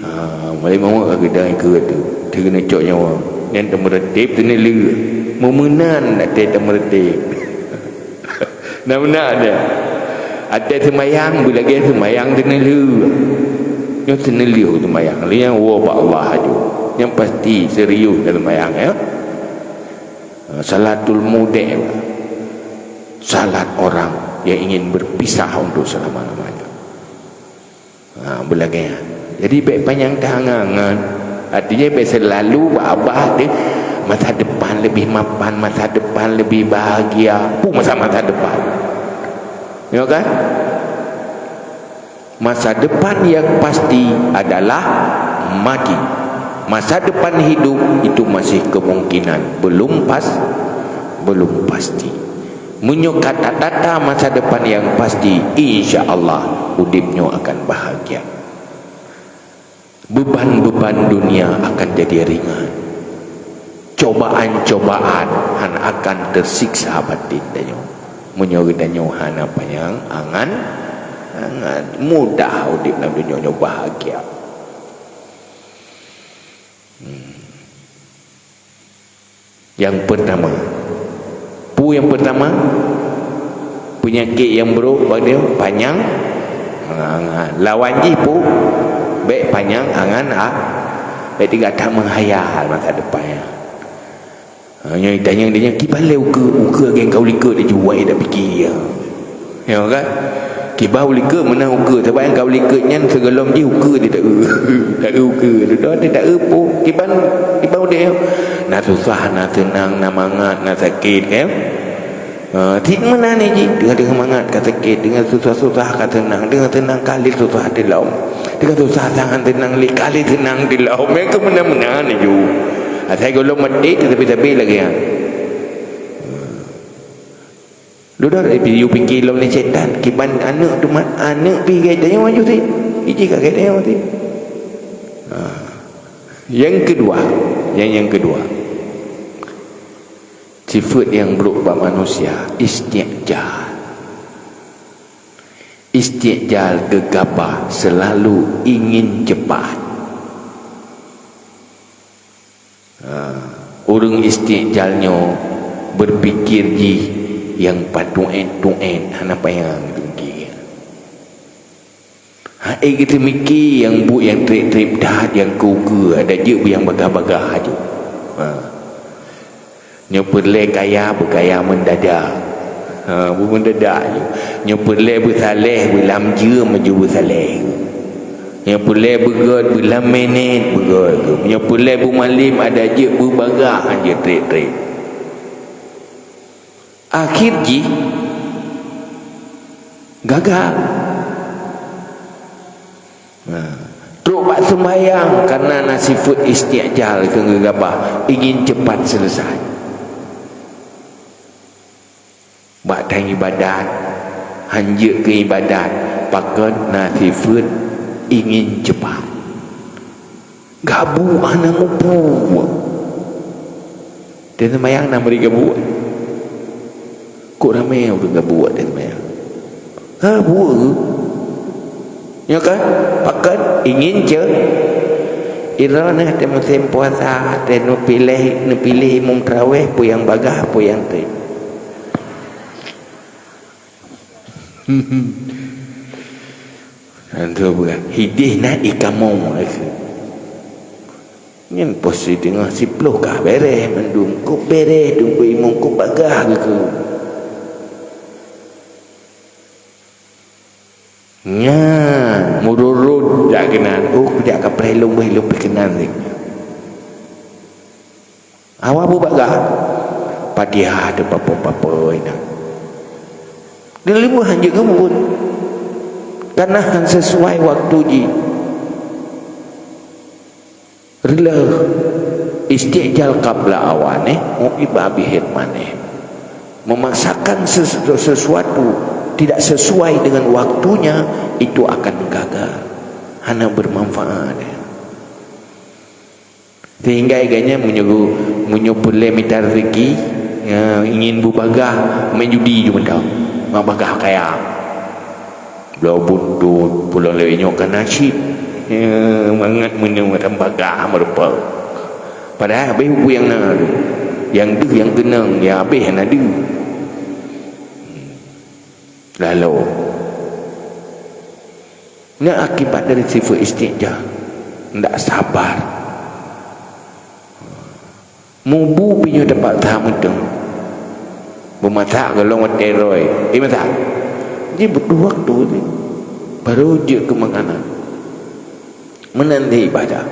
Ha, mulai mawöt ka geudong ikeu tu. Teuh geuneuk cok nyawa. Nyan teumeureuteb teuneulheueh. Meumeunan até teumeureuteb. Na meunan dia. Até seumayang, beulagée seumayang teuneulheueh. Nyoe teuneulheueh seumayang. Lé nyang woe bak Allah aju. Nyang pasti serius dalam seumayang, ya. Ha, salatul mudeh. Salat orang yang ingin berpisah untuk selama-lamanya. Ha, beulagée nyan. Jadi, bék panyang teuh angan-angan. Artinya, bék seulalu bak babah teuh masa depan lebih mapan, masa depan lebih bahagia. Peue masa, masa depan? Ya kan? Masa depan yang pasti adalah mati. Masa depan hidup itu masih kemungkinan, belum pas-, belum pasti. Meunyoe ka tatata masa depan yang pasti, insya Allah udeb nyoe akan bahagia. Beban-beban dunia akan jadi ringan. Cobaan-cobaan hana akan tersiksa batin tanyoe. Meunyoe geutanyoe hana panyang angan, angan mudah udeb lam dunia nyoe bahagia. Hmm. Yang pertama. Peue nyang pertama? Peunyakét nyang brok bak dia panyang angan-angan. Lawan jih peue? Bék panyang angan, ah, bék teuga that meuhayal masa depan. Ha, nyoe tanyong dia nyan, kiban lé ukeue, ukeue lagée ka u likot laju, wai dak pike. Ya kan? Kiban u likot meunan ukeue, sabab nyang ka u likot nyan sigohlom jih ukeue di taeu. Taeu ukeue, dudoe di taeu peue. Kiban, kiban udeb. Na susah, na seunang, na mangat, na sakét, ya. Ha, cit meunan jih, teungoh-teungoh mangat ka sakét, teungoh susah-susah ka seunang, teungoh seunang ka lé susah dilom. Teungoh susah tangan seunang lé ka lé seunang dilom. Nyang keu meunan-meunan laju. Asai gohlom maté teuh sabe-sabe lagée nyan. Dudoe, eh, yue pike lom lé syaitan, kiban aneuk teuma, aneuk pih gét tanyoe ju sit. Iji ka gét tanyoe sit. Ha. Nyang keudua, nyang, nyang keudua. Sifeuet nyang brok bak manusia, isti'jal. Isti'jal, geugabah, seulalu ingin cepat. Ha, ureuëng isti'jal nyoe beupikir jih nyang patu'en-tu'en, hana panyang geuteumiki. Ha, eh, geuteumiki nyang buet nyang treb-treb that, nyang keu-keu, adak jeuet beu nyang bagah-bagah aju. Ha. Nyoe peureulée kaya, beukaya mendadak. Ha, beumendadak aju. Nyoe peureulée beusaléh, beulam jeuem aju beusaléh. Nyoe peureulée beugét, beulam minét beugét. Nyoe peureulée beumalem, adak jeuet beubagah, jeuet treb-treb. Akhé jih gagal. Nah, trok bak seumbahyang, kareuna na sifeuet isti'jal keu geugabah, ingin cepat selesai. Bak tan ibadat, hanjeuet keu ibadat, pakon na sifeuet ingin cepat. Gabuek hana muphom. Teuseumayang na meuri gabuek. Kok ramé ureuëng gabuek teuseumayang? Ha, buet. Nyoe kan? Pakon ingin ce. Ira na teuh musém puasa, teuh neupiléh, neupiléh imum tarawéh, peue nyang bagah, peue nyang treb. Antu peugah, hideh na ikamoe, kheun. Nyan poh siteungoh siploh ka bèrèh mandum, kok bèrèh teungku imum, kok bagah kheun. Nyan, meururot jak keunan, oh, kujak kapreh lôn beuh, lôn pih keunan lé. Awak beubagah, Fatihah teuh papoe-papoe na. Di leumoh hanjeuet ngon buet. Kana han sesuai waktu jih. Reuleuh, isti'jal qabla awanih, mu'iba bihirmanih. Memaksakan ses-, sesuatu tidak sesuai dengan waktunya, itu akan gagal. Hana bermanfaat. Sehingga gobnyan meunyoe, meunyoe peureulèe mita rezeki, ya, ingin beubagah, main judi ju mantong. Mak bagah kaya. Bloe buntut, pulang lewat nyoe ka nasib. Ya, mangat meunyoe mantong bagah meurupa. Padahai habéh buku nyang na tu. Nyang deuh nyang keunong, ya habéh na deuh. Lalu, nyan akibat dari sifat istiqjal, ndak sabar. Mubu pih nyoe teupaksa mantong. Beumasak golom watèe roi. Eh, masak. Jadi butuh waktu tu. Baru jeuet keu makanan. Meunan di ibadah.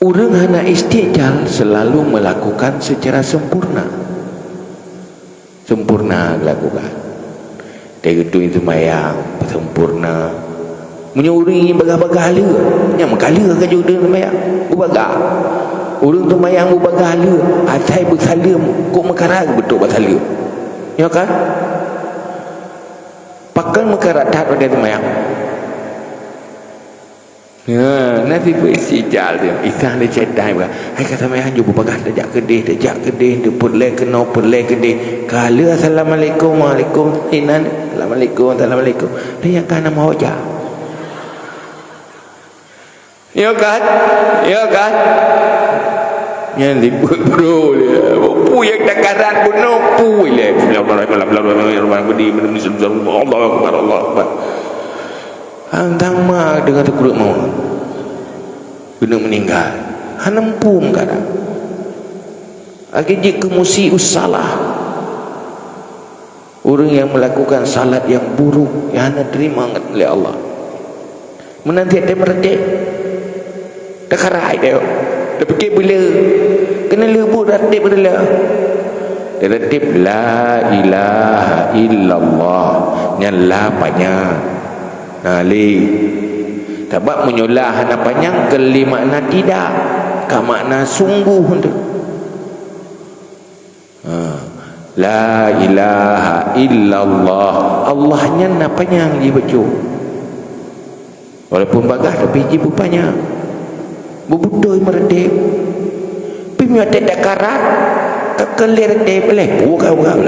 Ureuëng hana istiqjal selalu melakukan secara sempurna. Sempurna geuh lakukan. Teugeutui seumayang, sempurna. Meunyoe ureuëng nyang bagah-bagah le, nyan meukaleuh ka jeuet ureuëng seumayang. Beubagah. Ureuëng seumayang beubagah le, asai beusaleuem, kok meukarat beutôi bak saleuem. Nyo kan? Pakon meukarat that watèe seumayang? Ya, na sifeuet istiqjal tu. Isah lé syaitan, hai ka seumayang ju beubagah, tajak keudeh, tajak keudeh, teupeureulee keunoe, peureulee keudeh. Ka lheueh assalamualaikum, waalaikum, inan, assalamualaikum, assalamualaikum. Nyan ka na meuhoja. Ya kan? Ya kan? Nyan ribet bro dia. Peue nyang takaran bunoe, peue lé. Allahu Akbar, Allahu Akbar. Hantang ma deungon teukureueng mawöt. Keuneuk meuninggai. Hana muphom kadang. Lagèe jeuet keu musius salah. Ureuëng nyang meulakukan salat nyang buruk, nyang hana teurimong lé Allah. Meunan tiep-tiep meuratéb. Takarai teuh. Tapike beuleu. Keuneuk leubuet ratéb beuleu. Ratéb la ilaha illallah. Nyan la panyang. Nah, lé. Sabab meunyoe la hana panyang, keu lé makna tidak. Ka makna sungguh tu. Ha. La ilaha illallah. Allah nyan na panyang jibacut. Walaupun bagaih, tapi jipeupanyang. Beubutôi meureutek. Pi meunyoe teuh takarat, ka keulir teuh lé. Buka, buka.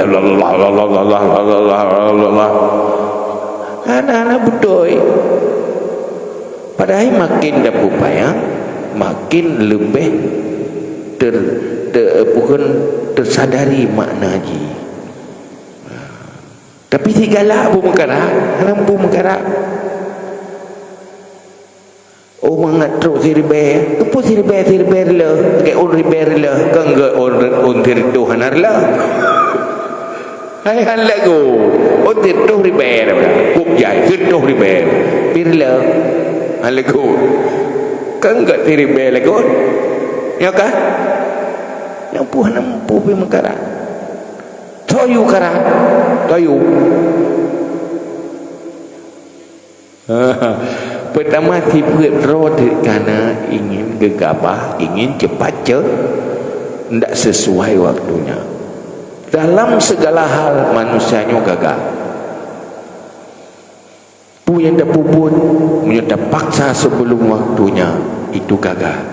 Hana-hana beutôi. Padahai makin tapeupanyang, makin leubeh ter-, te-, bukan tersadari makna jih. Tapi si galak peue meukarat, hana peue meukarat. Oh, mangat trok siribèe. Keupeue siribèe, siribèe reuloh? Lagèe ôn ribèe reuloh. Kan gèt ôn, ôn sireutôh hana reuloh. Hai, han lagoe. Ôn sireutôh ribèe reuloh. Kôp jai, sireutôh ribèe. Pi reuloh. Han lagoe. Kan gèt siribèe lagoe. Nyo kan? Nyang peue hana peue pi meukarat. Toh yue karat. Toh yue. Peutama, sifeuet droe teuh kana ingin geugabah, ingin cepat ce-, ndak sesuai waktunya. Dalam segala hal, manusia nyoe gagal. Peue nyang tapeubuet, meunyoe tapaksa sebelum waktunya, itu gagal.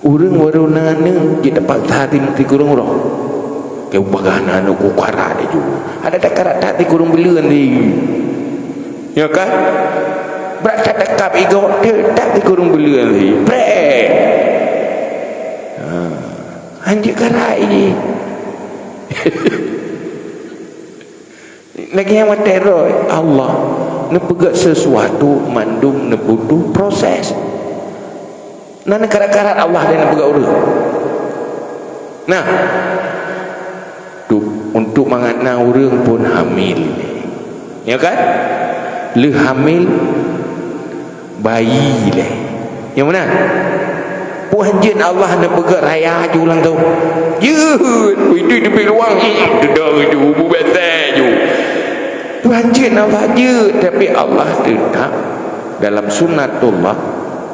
Ureueng baru na aneuk, jeuet tapaksa di, di kureueng uroe. Keu peugah na aneuk ku karat laju. Ada takarat that di kureueng buleuen di. Ya kan? Brat that takab igoe, that di kureueng buleuen di. Prek. Ha. Hanjeuet karat jih. Lagèe nyang watèe droe, Allah neupeugèt sesuatu mandum neubutuh proses. Na neukarat-karat Allah dan neupeugèt ureueng. Nah, tu, untuk mangat na ureueng pun hamil. Ya kan? Lheueh hamil, bayi lé. Nyang meunan. Peue hanjeuet Allah neupeugèt raya ju lam thôn. Jeuet, itu teupik luwang, hmm, deudong ju, bubet teh ju. Peue hanjeuet Allah jeuet, tapi Allah teutap dalam sunatullah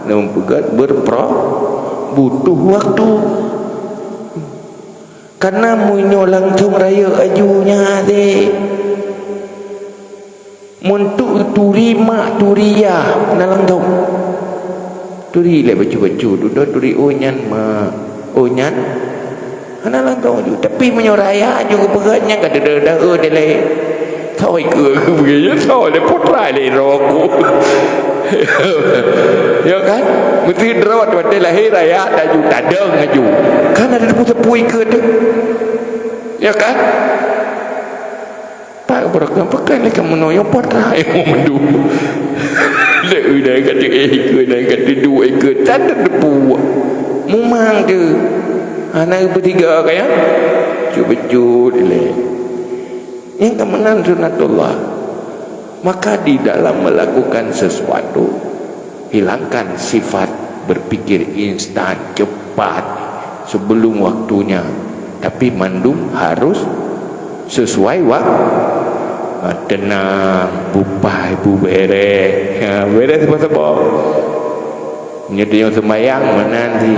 neupeugèt berpro-, butuh waktu. Karena meunyoe langsung rayeuk aju nyan deh. Meunyoe turi mak, turi yah, na langsung. Turi lé bacut-bacut, dudoe turi, "Oh, nyan mak, oh, nyan." Hana langsung aju. Tapi meunyoe raya aju geupeugah nyan ka deuda-deuda dilèe. Thoi keu geupeugah, thoi lé putra lé rokok. Ya kan? Meusti droe watèe lahé raya aju tadong aju. Kan ada teupeue-teupeue ikeue teuh. Ya kan? Pak beureukat pakai lé kamoe nyoe pat rai mandum. Lé udah kata eh ke dah kata dua ke tak ada debu. Mumang tu. Anak bertiga kaya. Cuba-cuba lé. Yang kemenang sunatullah. Maka di dalam melakukan sesuatu, hilangkan sifat berpikir instan, cepat, sebelum waktunya. Tapi mandum harus sesuai wak-, ha, tenang, bupai, bubere. Ha, bubere sapa-sapa. Nyoe teungoh seumayang meunan di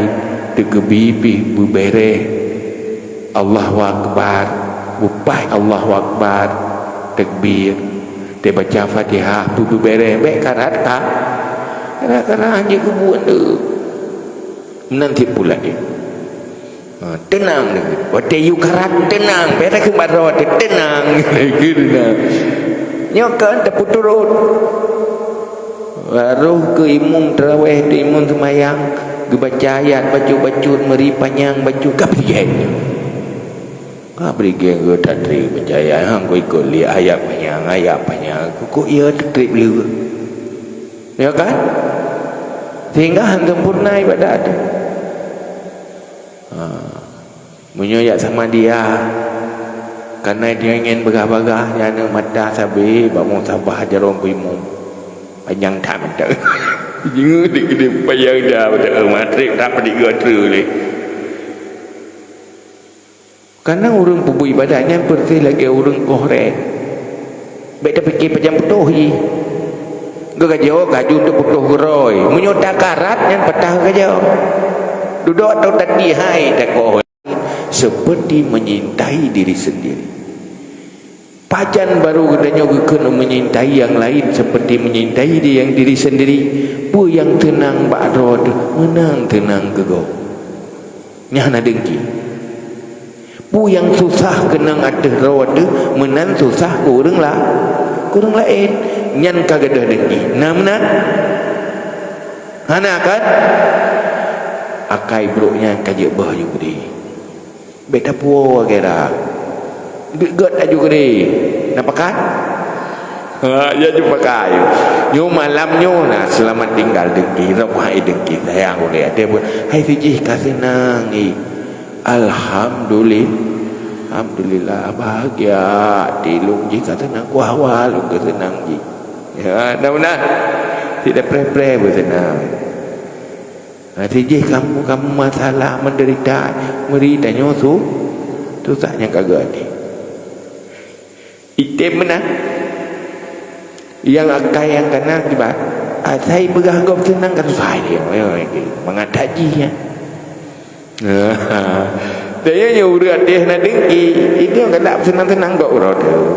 teukeubie pih bubere. Allahu Akbar. Bupai Allahu Akbar. Takbir. Teubaca Fatihah, peubeubeureh, bèk karat ka. Karat-karat hana jeuet keu buet tu. Meunan cit pula dia. Ha, teunang lagi. Watèe yue karat, teunang. Bèk takheun baroe teuh, teunang. Teunang. Nyoe kan tapeuturot. Baroh keu imum taraweh, keu imum seumayang, geubaca ayat bacut-bacut, meuri panyang bacut, ka bri gèt. Ka bri gèt geuh that trép baca ayat, han geuikot lé ayat panyang, ayat panyang, kukuk ya trép lé. Ya kan? Sehingga han sempurna ibadat. Ha. Meunyoe jak samadiyah, kana dia ingin bagah-bagah, nyan mata sabe bak musabah jaroe keu imum. Panyang that mata. Jingeuk dik gede panyang that mata. Matrib tak pedik gata lé. Kana ureueng peubuet ibadat nyan peureuseh lagèe ureueng koh rèk. Bèk tapike pajan putôh jih. Geugajoe kaju teuputôh geurôi. Meunyoe takarat nyan patah gajoe. Dudoe atau tati hai takoh. seperti menyintai diri sendiri. Pajan barô geutanyoe geukheun menyintai nyang laén seperti menyintai di-, nyang diri sendiri? Peue nyang teunang bak droe teuh, meunan teunang keu gob. Nyan hana dengki. Peue nyang susah keunong ateueh droe teuh, meunan susah keu ureuëng la-, keu ureuëng laén. Nyan ka gadôh dengki. Na meunan? Hana kan? Akai brok nyan ka jeuet beuh aju keudeh. Bèk tapuwoe gera. Bèk gèt aju keudeh. Na pakat? Ha, ya jumpa kayu. Nyoe malam nyoe na selamat tinggal dengki, roh hai dengki sayang ulèe até pun. Hai sijih ka seunang, ih. Alhamdulillah. Alhamdulillah, bahagia. Tilung jih ka seunang, kuah walong ka seunang jih. Ya, mudah-mudahan. Tidak preh-preh pun seunang. Ha, sijih kamu, kamu masalah, menderita, meuri tanyoe su-, susah nyang ka geuh até. Item meunan. Nyang akai nyang kana kiban, asai peugah gob seunang ka susah dia. Mangat that jih nyan. Tanyoe nyoe ureuëng até hana dengki, itu nyang galak seunang-seunang gob uroe teuh.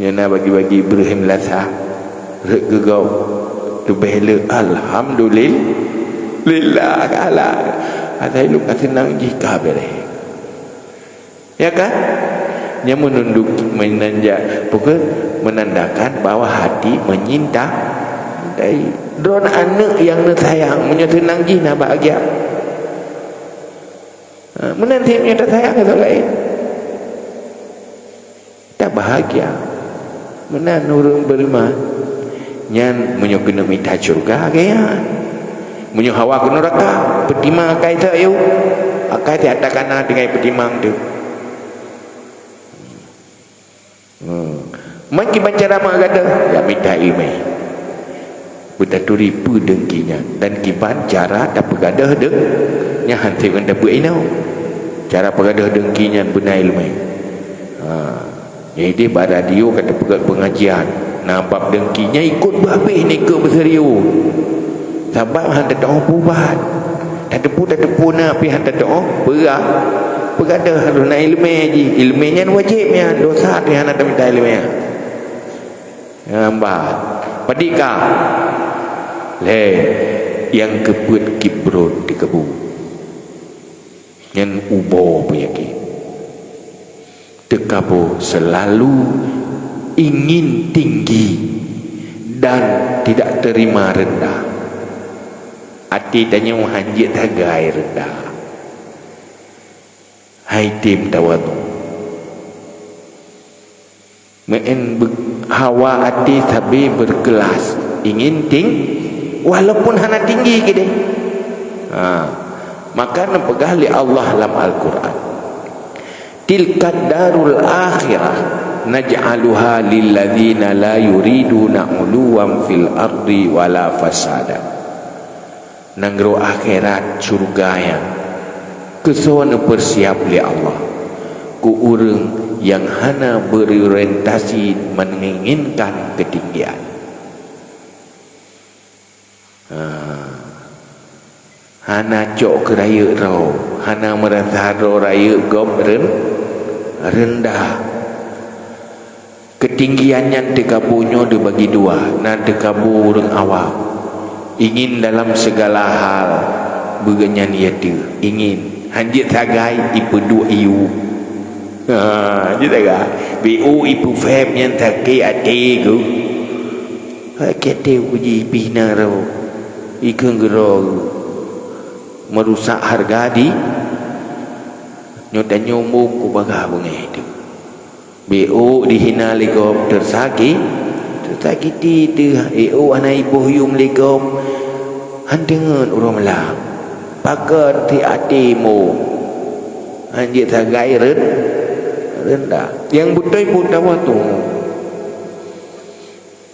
Nyan na bagi-bagi Ibrahim lasa, rhot geugob, leubeh le, alhamdulil-, lillah, galak. Asai lôn ka seunang jih ka beureh. Ya kan? Nyan meununduk, menanjak, pokok menandakan bahwa hati menyinta-, tai. Droeneuh aneuëk nyang neusayang, meunyoe seunang jih na bahagia. Ha, meunan cit meunyoe tasayang keu laén. Tabahagia. Meunan ureuëng beriman. Nyan meunyoe keuneuk mita syeuruga, lagèe nyan. Meunyoe hawa keu nuraka, peutimang akai teuh, yue. Akai teuh ata kana tinggai peutimang teuh. Hmm. Man kiban cara meugadoh, ya mita ileumèe. Beutaturi peue dengki nyan dan kiban cara tapeugadoh deung-, nyan han sép ngon tapeuinoe. Cara peugadoh dengki nyan beuna ileumèe. Ha. Jadi bak radio ka tapeugah pengajian. Na bab dengki nyan ikot beuhabéh nyan ikot beuserius. Sabab han tatu'oh peuubat. Tateupeue, tateupeue na pih han tatu'oh peugah. Peugadoh harôh na ileumèe jih. Ileumèe nyan wajéb nyan, dosa teuh hana tamita ileumèe nyan. Nyan ban. Padit ka. Lhèe, nyang keupeuet kibron teukabu. Nyan ubo peunyakét. Teukabu selalu ingin tinggi dan tidak terima rendah. Até tanyoe han jeuet sagai reundah. Hai tem tawadhu. Meu'en be-, hawa até sabe berkelas, ingin ting-, walaupun hana tinggi keudeh. Ha, maka neupeugah lé Allah lam Al-Qur'an, "Tilkad darul akhirah naj'aluha lilladzina la yuriduna 'uluwan fil ardi wala fasada." Nanggroe akhirat, syeuruga nyan, keusoe neupeusiap lé Allah keu ureuëng nyang hana berorientasi menginginkan keutinggian. Ha. Hana cok keu rayeuk droe, hana meurasa droe rayeuk gob ren-, reundah. Keutinggian nyan teukabu nyoe teubagi dua, na teukabu ureuëng awam. Ingin dalam segala hal, beugét nyan ié teuh, ingin. Han jeuet sagai ipeuduek ié u. Ha, jeuet sagai. Beu ipeufém nyan sakét até geuh. Sakét até uji pih na ro. Ikheun geuro geuh. Meurusak hareuga di nyoe tanyoe muphom kubagaih beungéh teuh. Beu dihina lé gob teusaki-, teusakiti teuh, ék hana iboh yum lé gob, han deungon uroe malam. Pakon ti até mo. Han jeuet sagai ren-, reundah. Nyang beutôi peue tawadhu.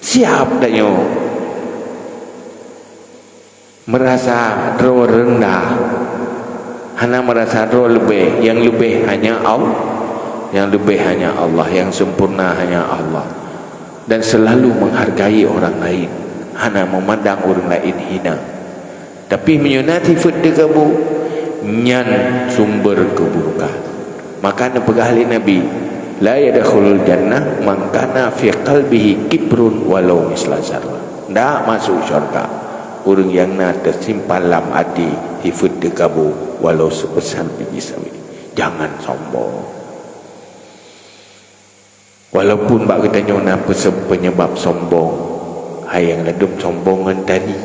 Siap tanyoe. Meurasa droe reundah, hana meurasa droe leubeh, nyang leubeh hanya Al-, nyang leubeh hanya Allah, nyang sempurna hanya Allah, dan selalu menghargai orang lain, hana memandang ureuëng laén hina. Tapi meunyoe na sifeuet teukabu, Nyan sumber keuburukan. Maka neupeugah lé Nabi, "La yadkhulul jannah man kana fi qalbihi kibrun walau misla zarrah." Ndak masuk syurga ureuëng nyang na teusimpan lam até sifeuet teukabu walau seubeusa biji sawi. Jangan sombong. Walaupun bak geutanyoe na peuseb-, penyebab sombong, hai nyang ladum sombong ngon tari.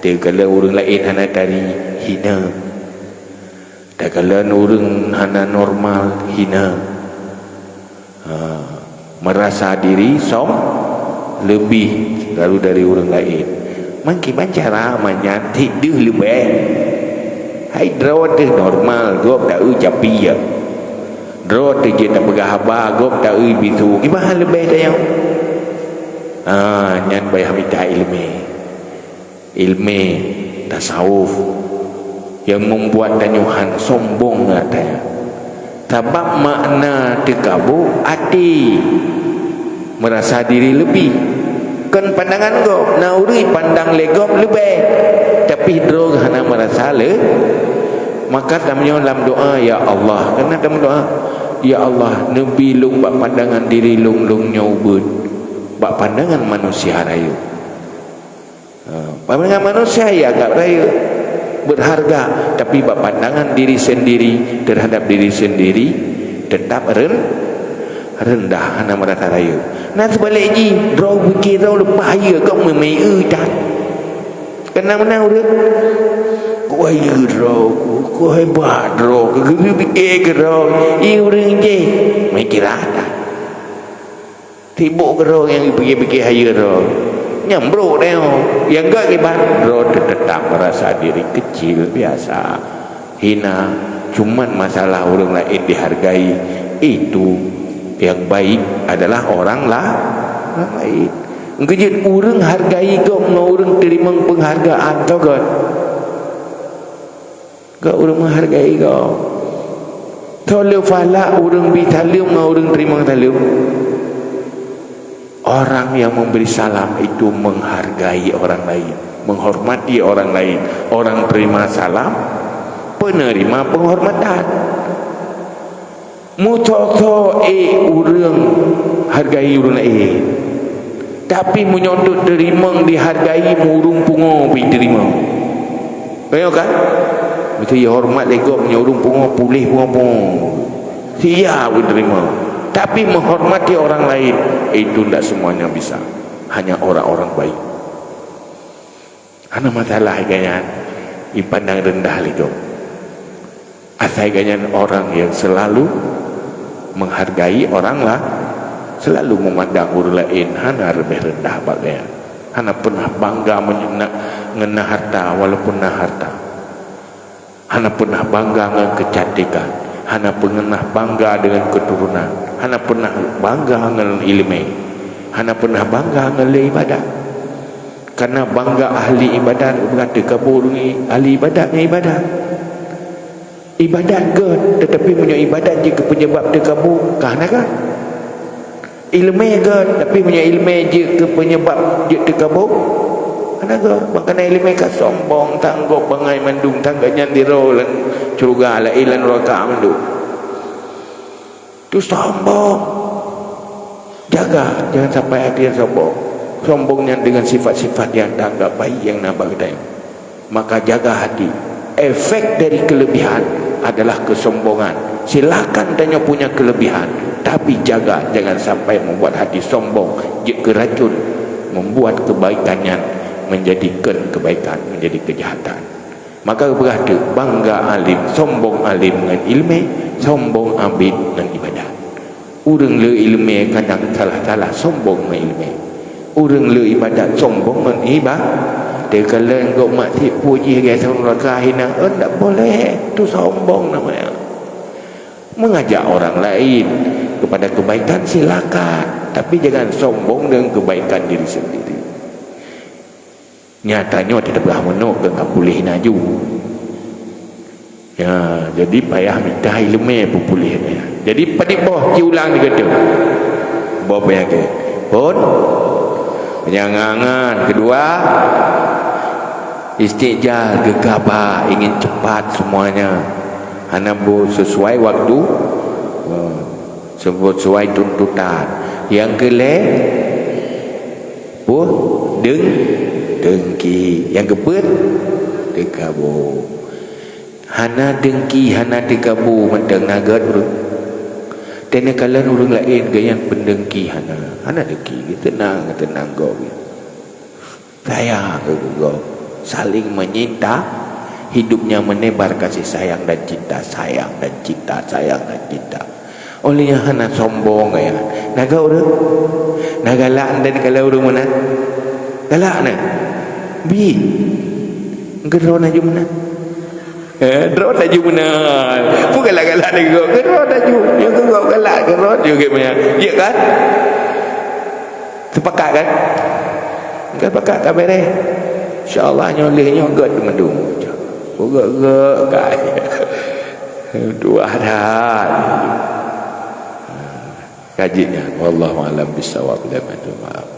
Takalon ureuëng laén hana tari, hina. Takalon ureuëng hana normal, hina. Ha, merasa diri som-, lebih lalu dari ureuëng laén. Mangkiban cara manyan tieb deuh leubeh. Hai droe teuh normal, gob ta-eu capi ya. Droe teuh jeuet tapeugah haba, gob ta-eu bisu. Kiban leubeh tanyoe. Ha, nyan payah mita iéleumé. Iéleumé tasawuf nyang membuat tanyoe han sombong ngon tanyoe. Sabab makna teukabu até merasa diri lebih. Kon pandangan gob, na ureuëng pandang lé gob leubeh, tapi droe hana merasa le. Maka tamyoe lam doa, "Ya Allah," keunan tameudoa, "Ya Allah, neubi lôn bak pandangan diri lôn, lôn nyoe ubeuet, bak pandangan manusia rayeuk." Ha, pandangan manusia ia anggap rayeuk, berharga, tapi bak pandangan diri sendiri terhadap diri sendiri tetap ren-, rendah, hana merasa rayeuk. Nah, seubalik jih, droe pike droe leupah hayeue, kok meumeu-eu that. Keunan meunan ureuëng, "Kok hayeue droe, kok hebat droe, kok geubri pike keu droe, i ureuëng jéh." Meukiran that. Sibok keudroe nyang pike-pike hayeue droe. Nyang brok tanyoe, nyang gét kiban, droe teutetap merasa diri kecil, biasa, hina. Cuman masalah ureuëng laén dihargai, itu yang baik adalah orang la-, orang lain. Keujeuet ureuëng hargai gob ngon ureuëng teurimong peunghargaan, toh gét? Gét ureuëng meuhargai gob. Toh le falak ureuëng bi saleuem ngon ureuëng teurimong saleuem? Orang yang memberi salam itu menghargai orang lain, menghormati orang lain. Orang terima salam, penerima penghormatan. Meusoe-soe ék ureuëng hargai ureuëng laén. Tapi meunyoe teurimong dihargai, ureuëng pungo pih teurimong. Tengok kan? Mesti hormat lé gob, meunyoe ureuëng pungo, puléh pungo-pungo. Sia pun teurimong. Tapi menghormati orang lain, itu tidak semuanya bisa. Hanya orang-orang baik. Hana masalah gobnyan dipandang rendah lé gob. Asai gobnyan orang yang selalu menghargai orang la-, selalu memandang ureuëng laén hana leubeh rendah bak gobnyan. Hana pernah bangga meunyo-, na-, ngon na harta walaupun na harta. Hana pernah bangga ngon keucantikan, hana pernah bangga dengan keturunan, hana pernah bangga ngon iéleumé, hana pernah bangga ngon lé ibadat. Karena bangga ahli ibadat, berarti kabur ni ahli ibadat ngon ibadat. Ibadat gét, tetapi meunyoe ibadat jeuet keu penyebab teukabu, ka hana gét. Iéleumé gét, tapi meunyoe iéleumé jeuet keu penyebab jeuet teukabu, hana gét. Maka na iéleumé ka sombong, tan gob bangai mandum, tan gét nyan sidroe lam syeuruga, laén lam neuraka mandum. Tu sombong. Jaga, jangan sampai hati sombong. Sombong nyan dengan sifat-sifat yang tak anggap baik yang na bak geutanyoe. Maka jaga hati. Efek dari kelebihan adalah kesombongan. Silakan tanyoe punya kelebihan, tapi jaga jangan sampai membuat hati sombong, jeuet keu racun, membuat kebaikan nyan menjadi kon kebaikan, menjadi kejahatan. Maka peugah teuk, bangga alim, sombong alim ngon iéleumé, sombong abit ngon ibadat. Ureuëng le iéleumé kadang salah-salah sombong ngon iéleumé. Ureuëng le ibadat sombong ngon iba-, teukalon gob maksiet puji gaya neuraka hina, eh, ndak boleh, tu sombong namanya. Mengajak orang lain kepada kebaikan silakan, tapi jangan sombong dengan kebaikan diri sendiri. Nyata nyoe teupeugah meunoe keu ka puléh laju. Ya, jadi payah mita iéleumé peupuléh nyan. Jadi padit boh ci ulang di gata. Boh peunyakét. Phôn. Peunyangangan keudua. Istijal, geugabah, ingin cepat semuanya. Hana bu-, sesuai waktu, eh, sesuai tuntutan. Nyang keulhèe, peue? Deng-, dengki. Nyang keupeuet, teukabô. Hana dengki, hana teukabô mantong na gèt ureueng. Teuneuh kalon ureueng laén geuh nyan peudengki hana. Hana dengki, geuteunang, geuteunang gob. Sayang keu gob. Saling menyinta, hidupnya menebar kasih sayang dan cinta, sayang dan cinta, sayang dan cinta. Óh lheueh nyan hana sombong, ya. Na gèt ureueng? Na galak dan kalau ureueng meunan? Galak na? Bi. Geudroe na jeuem meunan. Eh, droe laju meunan. Peue galak-galak lagèe gob? Droe laju. Nyang keu gob galak, droe laju geuh meunan. Jeuet kan? Sepakat kan? Kan sepakat, ka beres. Insya Allah nyoe lheueh nyoe gèt mandum. Gèt-gèt ka. Tuah that. Ka jeuet nyan. Wallahu a'lam bissawab. Maaf.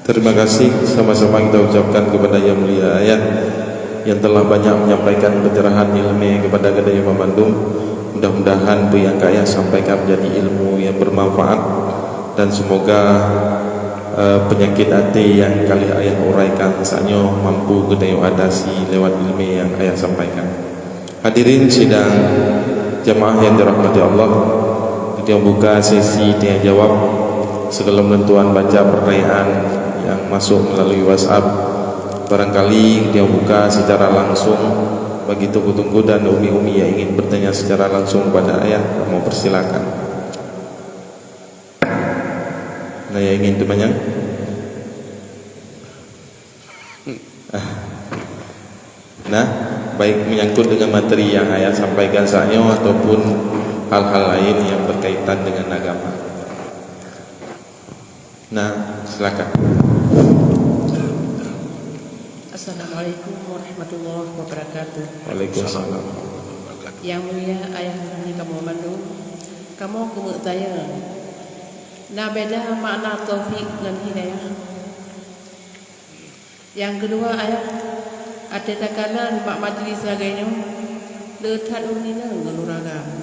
Terima kasih sama-sama kita ucapkan kepada Yang Mulia Ayah yang telah banyak menyampaikan pencerahan ilmu kepada kita yang memandum. Mudah-mudahan apa yang Ayah sampaikan menjadi ilmu yang bermanfaat dan semoga, eh, penyakit hati yang kali Ayah uraikan saat nyoe mampu kita atasi lewat ilmu yang Ayah sampaikan. Hadirin sidang jamaah yang dirahmati Allah, kita buka sesi tanya jawab. Sebelum tuan baca pertanyaan yang masuk melalui WhatsApp, barangkali kita buka secara langsung bagi teungku-teungku dan umi-umi yang ingin bertanya secara langsung kepada ayah, kami persilakan. Nah, yang ingin teumanyong? Ah. Nah, baik menyangkut dengan materi yang ayah sampaikan saat nyoe ataupun hal-hal lain yang berkaitan dengan agama. Nah, silakan. Assalamualaikum warahmatullahi wabarakatuh. Waalaikumsalam. Yang mulia ayah dan kamoe mandum, kamoe keumeuk tanyong, na beda makna taufik ngon hidayah? Nyang keudua, ayah, até takalon bak majlis lagèe nyoe, le that ureueng inong ngon ureueng agam.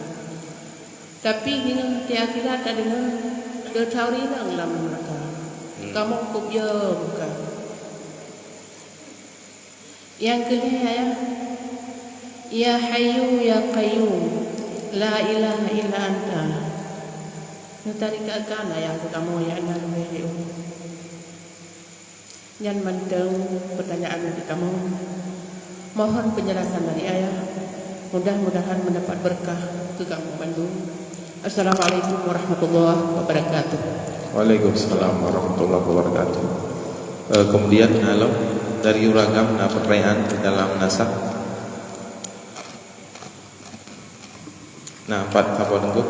Tapi, deungon até akhirat tadeungoe, le that ureueng inong lam neuraka. Hmm. Kamoe kubieu buka. Nyang keulhèe, ayah, Ya Hayyu Ya Qayyum, la ilaha illa anta. Neutarikakan ayah keu kamoe nyang na leubeh di umu. Nyan mantong peutanyaan dari kamoe. Mohon penjelasan dari ayah. Mudah-mudahan mendapat berkah keu kamoe bandum. Assalamualaikum warahmatullahi wabarakatuh. Waalaikumsalam warahmatullahi wabarakatuh. Eh, kemudian, halo, dari ureueng agam na pertanyaan di dalam nasab. Nah, pat apa nunggu?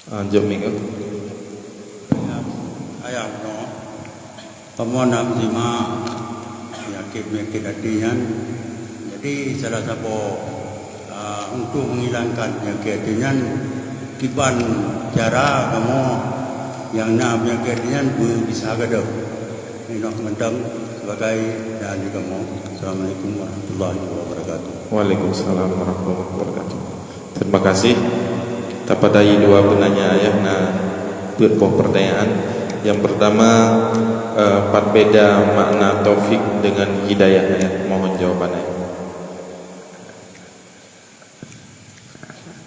Ah, jom minggu. Ayah, ayah, no. Kamoe na meusimak peunyakét-peunyakét até nyan. Jadi, salah saboh, ah, untuk menghilangkan peunyakét até nyan, kiban cara kamoe nyang na peunyakét até nyan beupisah gadôh. Inoe mantong sebagai dan di kamoe. Assalamualaikum warahmatullahi wabarakatuh. Waalaikumsalam warahmatullahi wabarakatuh. Terima kasih. Tapadai dua penanya, ya, na peuet boh pertanyaan. Yang pertama, eh, pat beda makna taufik dengan hidayah, ya? Mohon jawabannya.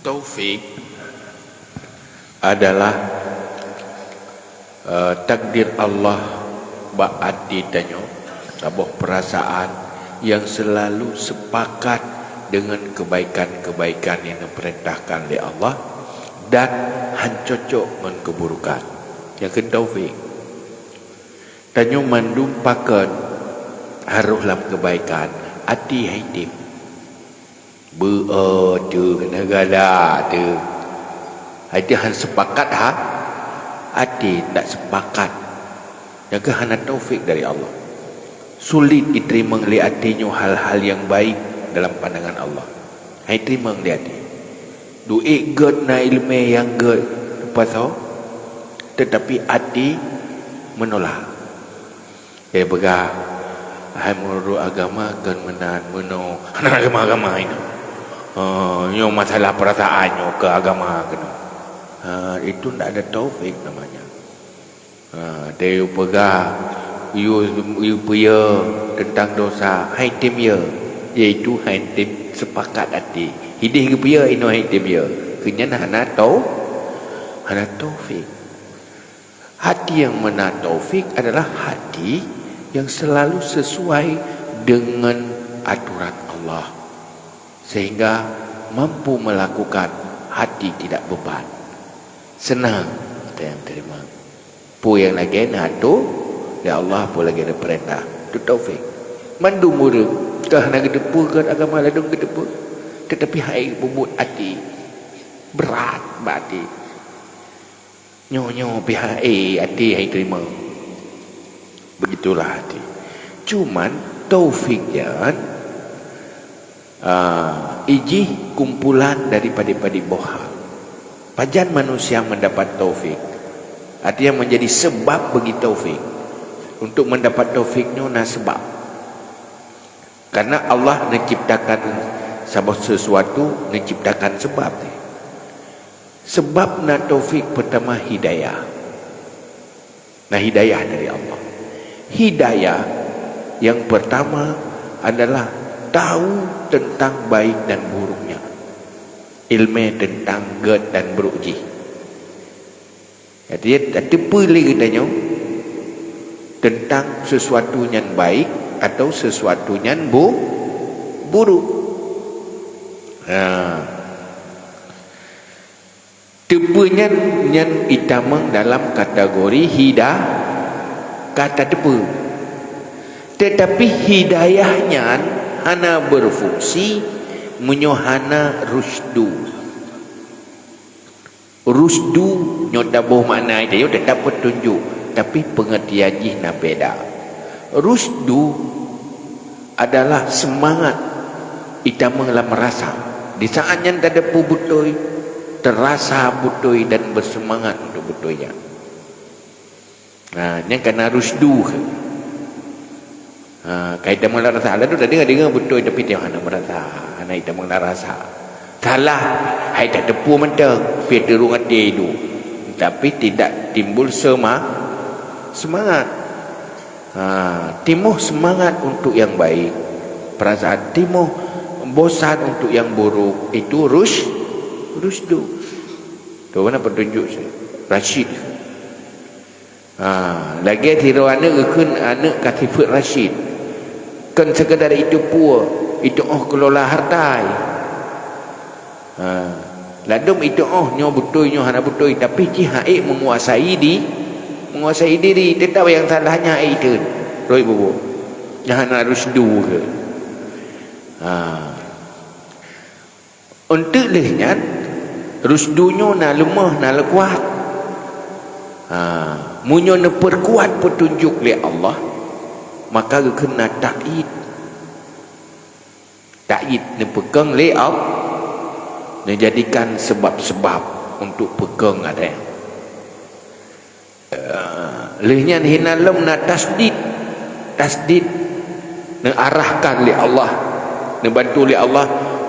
Taufik adalah, eh, takdir Allah bak até tanyoe, saboh perasaan nyang seulalu sepakat deungon keubaikan-keubaikan nyang neupeurintahkan lé Allah dan han cocok ngon keuburukan. Nyang kheun taufik. Tanyoe mandum pakon harôh lam keubaikan, até hai tem. Beu-o teuh, keuneuk galak teuh. Hai teuh han sepakat ha? Até ndak sepakat. Nyang keuh hana taufik dari Allah. Sulit jiteurimong lé até nyoe hal-hal nyang baik dalam pandangan Allah. Hai teurimong lé até. Duek gét na iéleumé nyang gét pasoe, teutapi até meunolak. Lheuh peugah, hai meunurot agama kon meunan, meunoe, hana agama-agama inoe. Ha, nyoe masalah peurasaan nyoe keu agama keunoe. Ha, itu ndak ada taufik namanya. Ha, teupeugah, yue, yue peue teuntang dosa, hai tem yue, yaitu hai tem seupakat até. Hideh geupeue inoe hai tem yue, keu nyan hana tau, hana taufik. Hati yang meunan taufik adalah hati yang selalu sesuai dengan aturan Allah, sehingga mampu melakukan, hati tidak beban. Senang, teurimong. Peue nyang lagée na ato lé Allah, peue lagée na peurintah, tu taufik. Mandum ureuëng ka hana geuteupeue kon agama ladom geuteupeue, teutapi hai peubuet até, brat bak até. Nyoe-nyoe pih hai até hai teurimong. Begitulah até. Cuman taufik nyan, ah, ijih kumpulan dari padé-padé boh hal. Pajan manusia mendapat taufik? Artinya menjadi sebab bagi taufik. Untuk mendapat taufik nyoe na sebab. Karena Allah menciptakan saboh sesuatu, menciptakan sebab. Sebab na taufik pertama hidayah. Na hidayah dari Allah. Hidayah yang pertama adalah tahu tentang baik dan buruknya. Ilmu tentang gét dan brok jih. Jadi, tateupeue lé geutanyoe tentang sesuatu nyan baik atau sesuatu nyan bu-, buruk. Ha. Teupeue nyan, nyan itamong dalam kategori hida-, ka tateupeue. Tetapi hidayah nyan hana berfungsi meunyoe hana rusdu. Rusdu nyoe taboh makna itu, nyoe tetap petunjuk, tapi pengertian jih na beda. Rusdu adalah semangat itamong lam rasa. Di saat nyan tateupeue beutôi, terasa beutôi dan bersemangat untuk beutôi nyan. Ha, nyan kana rusdu. Ha, ka itamong lam rasa. Lalu tadi deungoe beutôi tapi tiang hana merasa, hana itamong lam rasa. Salah, hai tateupeue mantong, pih teurong até itu. Tapi tidak timbul sema-, semangat. Ha, timoh semangat untuk yang baik, perasaan timoh bosan untuk yang buruk, itu rus-, rusdu. Tu mana petunjuk saya? Rasyid. Ha, lagée sidroe aneuëk geukheun aneuëk ka sifeuet rasyid. Kon sekadar itu pue, itu óh kelola hartai. Ha, ladom itu óh nyoe beutôi nyoe hana beutôi, tapi jih haiek menguasai di, menguasai diri, tetap yang salahnya haiek itu. Roi bubu. Nyan hana rusdu ke. Ha. Untuk lheueh nyan, rusdu nyoe na leumoh, na leukuat. Ha, meunyoe neupeurkuat petunjuk lé Allah, maka geukheun na takyid. Takyid neupeukong lé Allah, neujadikan sebab-sebab untuk peukong ada. Eh, lheueh nyan hinan lom na tasdid. Tasdid neuarahkan lé Allah, neubantu lé Allah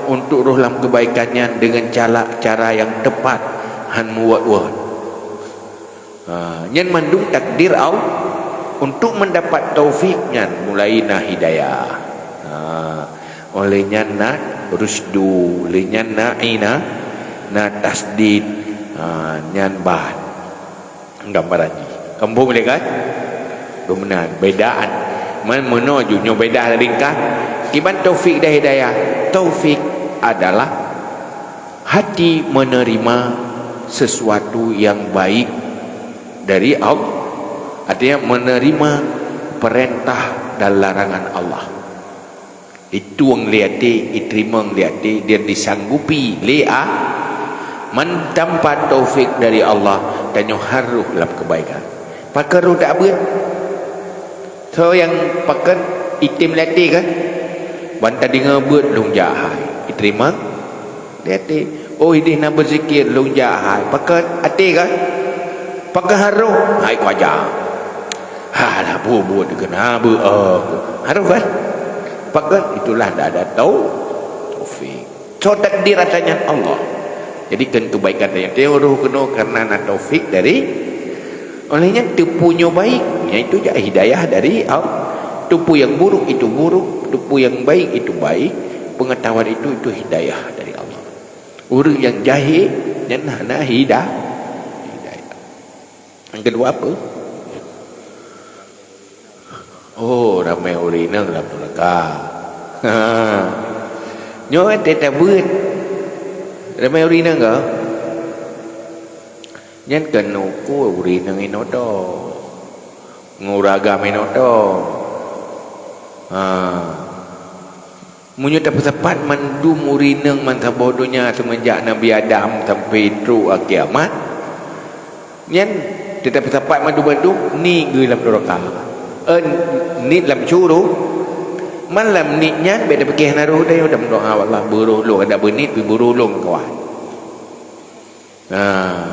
untuk roh lam keubaikan nyan deungon cara, cara nyang teupat, han meuwot-wot. Ha, nyan mandum takdir Allah. Untuk mendapat taufik nyan mulai na hidayah. Ha, oleh nyan na rusdu, oleh nyan na ina, na tasdid. Ha, nyan ban. Gambaran jih. Kampung boleh kan? Beumeunan, bedaan. Man meunoe ju nyoe beda ringkas. Kiban taufik dan hidayah. Taufik adalah hati menerima sesuatu yang baik dari Allah. Artinya menerima perintah dan larangan Allah. Itueng lé até, iteurimong lé até, dan disanggupi lé a-, man tanpa taufik dari Allah, tanyoe harôh lam keubaikan. Pakon roh dak beuet? Soe nyang pakon item lé até kan? Ban tadeungoe beuet lôn jahai. Iteurimong lé até. Oh, idéh na beuzikir, lôn jak hai. Pakon até kan? Pakon harôh? Hai kuaja. Halah, buet-buet keunan beu, oh. Harôh kan? Pakon? Itulah dak ada tau-, taufik. Soe takdir ata nyan? Allah. Jadi, keu kebaikan tanyoe, tanyoe roh keunoe karena na taufik dari, oleh nyan, teupeu nyoe baik, nyan itu jak hidayah dari Allah. Teupeu nyang buruk, itu buruk. Teupeu nyang baik, itu baik. Pengetahuan itu, itu hidayah dari Allah. Ureuëng nyang jahé, nyan hana hida-, hidayah. Nyang keudua apa? Oh, ramé ureuëng inong lam neuraka. Ha. Nyoe watée tabeuet ramé ureuëng inong ka? Nyan keuneuk ureuëng inong inoe to. Ngon ureuëng agam inoe to. Ha. Meunyoe tapeusapat mandum ureuëng inong bansaboh donya seumeunjak Nabi Adam sampai trok akhé amat, nyan teutap sapat mandum-mandum niet geuh lam neuraka. Eh, niet lam syuruga. Man lam niet nyan bék tapiké hana roh dayah, dan meudoá, "Ya Allah, beuroh lôn, adak beuniet, beuroh lôn kawan." Nah.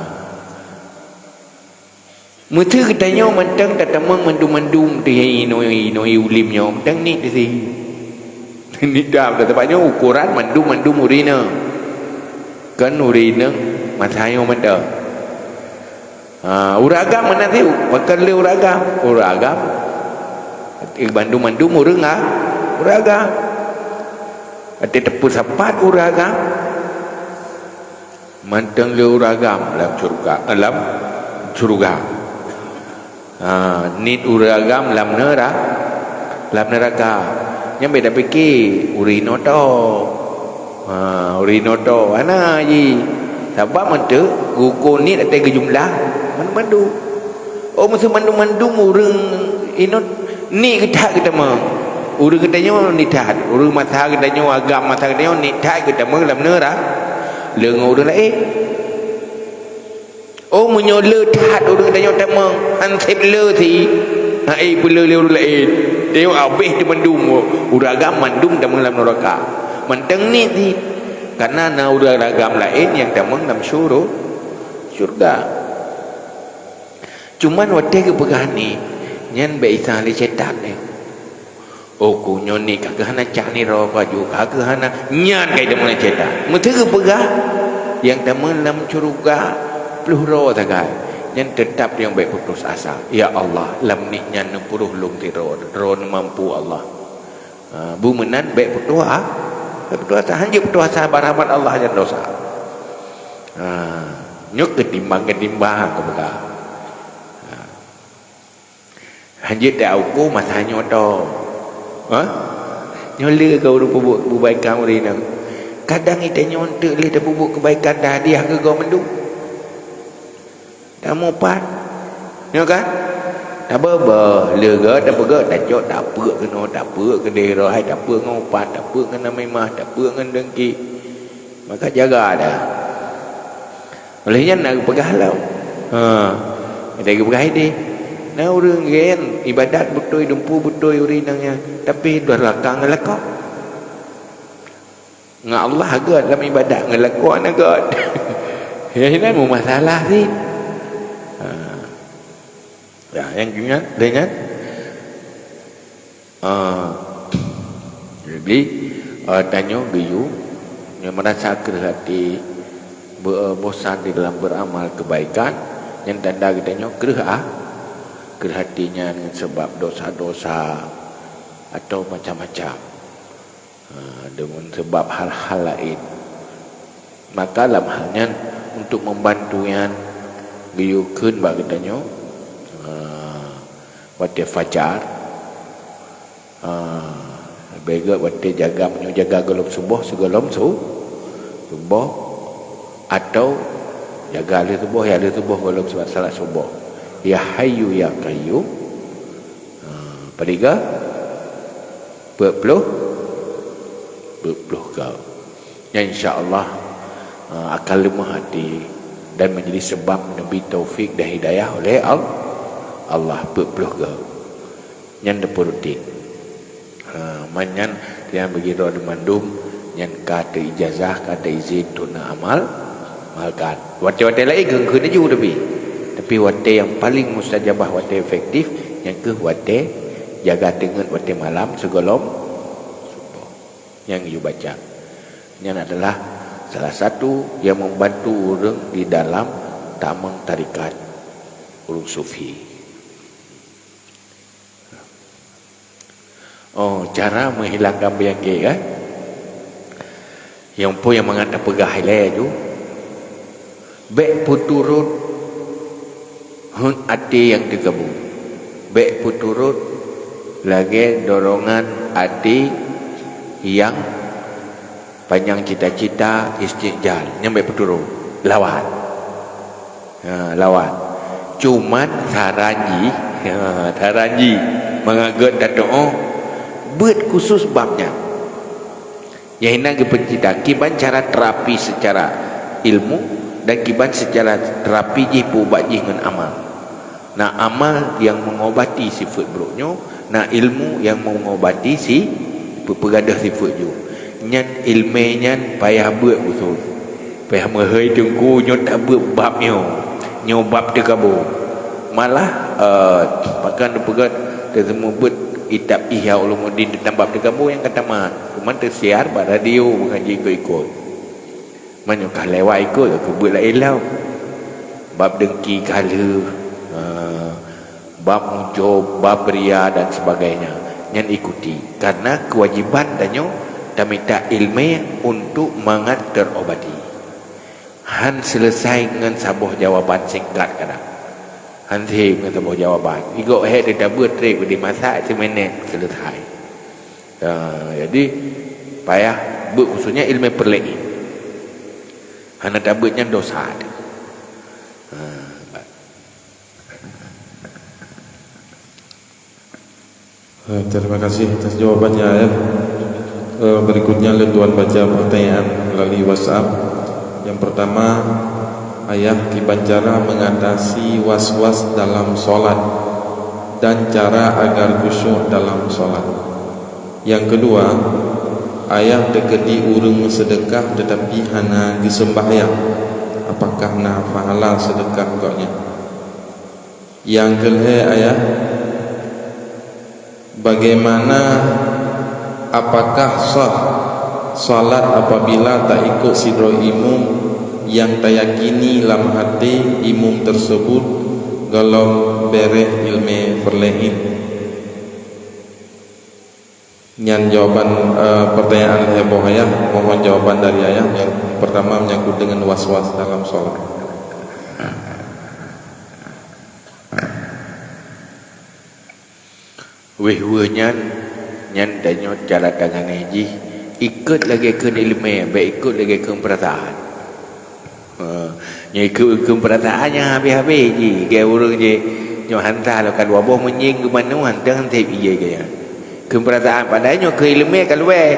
Meuseu geutanyoe mantong tatamong mandum-mandum teuh nyang inoe-inoe ulém nyoe, mantong niet teuh. Niet dam, sabab nyoe ukoran mandum-mandum ureuëng inong. Kon ureuëng inong masa nyoe mantong. Ha, ureuëng agam meunan teuh, pakon lé ureuëng agam. Ureuëng agam, eh, mandum-mandum ureuëng a-, ureuëng agam. Watée tapeusapat ureuëng agam, mantong lé ureuëng agam lam syuruga, eh, lam syuruga. Ha, niet ureuëng agam lam neura-, lam neuraka. Nyan bék tapiké ureuëng inoe to. Ha, ureuëng inoe to. Hana jih. Sabab mantong geuko niet watée geujumlah mandum-mandum. Oh, meuseu mandum-mandum ureuëng inong niet that geutamong. Ureuëng geutanyoe niet that. Ureuëng masa geutanyoe, agam masa geutanyoe niet that geutamong lam neura-, lé ngon ureuëng laén. Oh, meunyoe le that ureuëng geutanyoe tamong, han seb le si, hai peulé lé ureuëng laén. Tanyoe habéh teuh mandum, ureuëng agam mandum tamong lam neuraka. Mantong niet si. Karena na ureuëng agam laén nyang tamong lam syuru-, syeuruga. Cuman watée geupeugah niet, nyan bék isa lé syaitan nyan. Oh, ku nyoe niet ka keuh hana cak niro baju, ka keuh hana, nyan ka idong meunan syaitan. Meuseu geupeugah, nyang tamong lam syeuruga ploh droe sagai, nyan teutap nyang bék putus asa. Ya Allah, lam niet nyan neupeuroh lôn sidroe, droe neumampu Allah. Ha, beumeunan bék putus a-, bék putus asa, hanjeuet putus asa bak rahmat Allah nyan dosa. Ha, nyoe keutimbang-keutimbang geupeugah. Ha. Hanjeuet taukur masa nyoe to. Ha? Nyoe le keu ureuëng peubuet keubaikan ureuëng inong. Kadang ita nyoe eunteuk lé tapeubuet keubaikan tahadiah keu goe mandum. Tamupat. Nyoe kan? Tabeubaih le goe, tapeugah, tacok, tapeuek keunoe, tapeuek keudeh roh, hai tapeuek ngon upat, tapeuek ngon namimah, tapeuek ngon dengki. Maka jaga dah. Oleh nyan na geupeugah lom. Ha. Ada geupeugah idéh. Na ureuëng gen ibadat beutôi, dumpeue beutôi ureuëng inong nyan, tapi durhaka ngon lakoe. Ngon Allah göt lam ibadat, ngon lakoe hana göt. Ya, ini meumasalah sih. Ha. Ya, nyang ingat, ingat. Ah, jadi, ah, tanyoe geuyue nyang meurasa kreueh até, be-, bosan di dalam beuramal keubaikan, nyan tanda geutanyoe kreueh a-, kreueh até nyan ngon sabab dosa-dosa atau macam-macam. Ah, deungon sabab hal-hal laén. Maka lam hal nyan, untuk membantu nyan, geuyue kheun bak geutanyoe, ah, watée fajar, ah, leubeh gét watée jaga, meunyoe jaga gohlom suboh, sigohlom su-, suboh, atau jaga lheueh suboh, ya lheueh suboh gohlom salat suboh. Ya Hayyu Ya Qayyum, ah, padum gét? Peuet ploh, peuet ploh gét. Nyan insya Allah, eh, akan leumah até dan menjadi sebab neubri taufik dan hidayah oleh Al-, Allah peuet ploh gét. Nyan teupeu rutin. Ha, man nyan, nyan bagi droe mandum Nyan ka teuijazah, ka teuizin untuk neuamal, amalkan. Watée-watée laén keu, keu laju tapi. Tapi watée nyang paleng mustajabah, watée efektif, nyan kheueh watée jaga teungeut watée malam sigohlom suboh. Nyang yue baca. Nyan adalah salah satu nyang membantu ureuëng di dalam tamong tarekat ureuëng sufi. Oh, cara menghilangkan penyakit, kan? Nyang peue nyang mangat tapeugah ilée ju, bék peuturot hon até nyang teukabu. Bék peuturot lagée dorongan até nyang panyang cita-cita, istiqjal. Nyan bék peuturot. Lawan. Ha, lawan. Cuman saran jih, ha, saran jih, mangat gét tatuoh, beuet khusus bab nyan. Nyang hina geupeucita, kiban cara terapi secara ilmu dan kiban secara terapi jih peuubat jih ngon amal. Na amal nyang mengobati sifat brok nyoe, na ilmu nyang mengobati si peupeugadôh sifat ju. Nyan iéleumé nyan payah beuet usul. Payah meuhôi teungku nyoe tabeuet bab nyoe. Nyoe bab teukabô. Malah, eh, pakon teupeugah teuseumubeuet kitab Ihya Ulumuddin teuntang bab teukabô nyang ka tamat. Cuman teusiar bak radio, meungaji ikot-ikot. Meunyoe ka lewat ikot, ka peubuet laén lom. Bab dengki ka lheueh, ha, bab ujub, bab ria dan sebagainya. Nyan ikuti. Karena kewajiban tanyoe tamita iéleumé untuk mangat terobati. Han selesai ngon saboh jawaban singkat kadang. Han sép ngon saboh jawaban. Igok hék teutabeuet trép di masak siminét selesai. Ha, jadi, payah beuet, khususnya iéleumé peureulée. Hana tabeuet nyan dosa teuh. Ha, ba- Eh, terima kasih atas jawabannya, Ayah. Eh, berikutnya, lôn tuan baca pertanyaan melalui WhatsApp. Yang pertama, Ayah, kiban cara mengatasi was-was dalam solat dan cara agar khusyuk dalam solat. Yang kedua, Ayah deukeuti ureuëng meuseudekah tetapi hana geuseumbahyang. Apakah na pahala seudekah gobnyan? Nyang keu lhée, Ayah, bagaimana, apakah sah salat apabila taikot sidroe imum nyang tayakini lam até imum teuseubut gohlom béréh iéleumé peureulée? Nyan jawaban, eh, pertanyaan lhée boh, Ayah. Mohon jawaban dari Ayah. Yang pertama menyangkut dengan was-was dalam solat. Wéh-wéh nyan, nyan tanyoe cara tangani jih, ikot lagée kheun iéleumé, bék ikot lagée kheun peurasaan. Ha, nyoe keu-, keu peurasaan nyang habéh-habéh jih, keu ureuëng jih nyoe hanta lom ka dua boh meunyieng geumanoe hanteueng sép ijée keu nyan. Keu peurasaan padahai nyoe keu iéleumé ka luwée.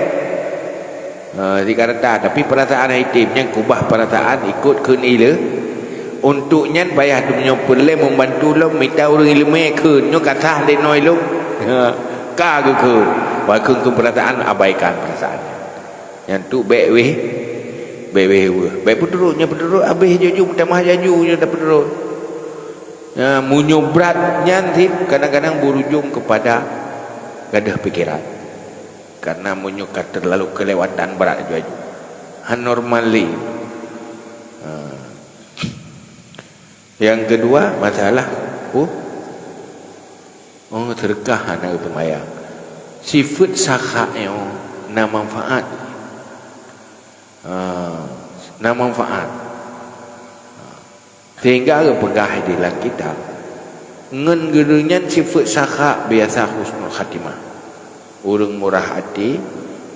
Ha, sikarata, tapi peurasaan hana item, nyang kubah peurasaan ikot kheun iéleumé. Untuk nyan payah meunyoe peureulée membantu lom mita ureuëng iéleumé kheun, nyoe ka sah lé noe lom. Ha, ka geukheun. Walaupun keu peurasaan abaikan peurasaan. Nyan tu bék wéh, bék wéh weueh. Bék peuturot, nyoe peuturot habéh jaju, meutamah jaju nyoe tapeuturot. Nah, meunyoe brat nyan cit kadang-kadang berujung kepada gadoh pikiran. Karena meunyoe ka terlalu kelewatan brat jaju. Han normal lé. Ha. Yang kedua, masalah, oh, oh, seudeukah hana geuseumayang. Sifeuet sakha nyoe na manfaat. Ha, na manfaat. Sehingga geupeugah di lam kitab, ngon geureunyan sifeuet sakha biasa husnul khatimah. Ureuëng murah até,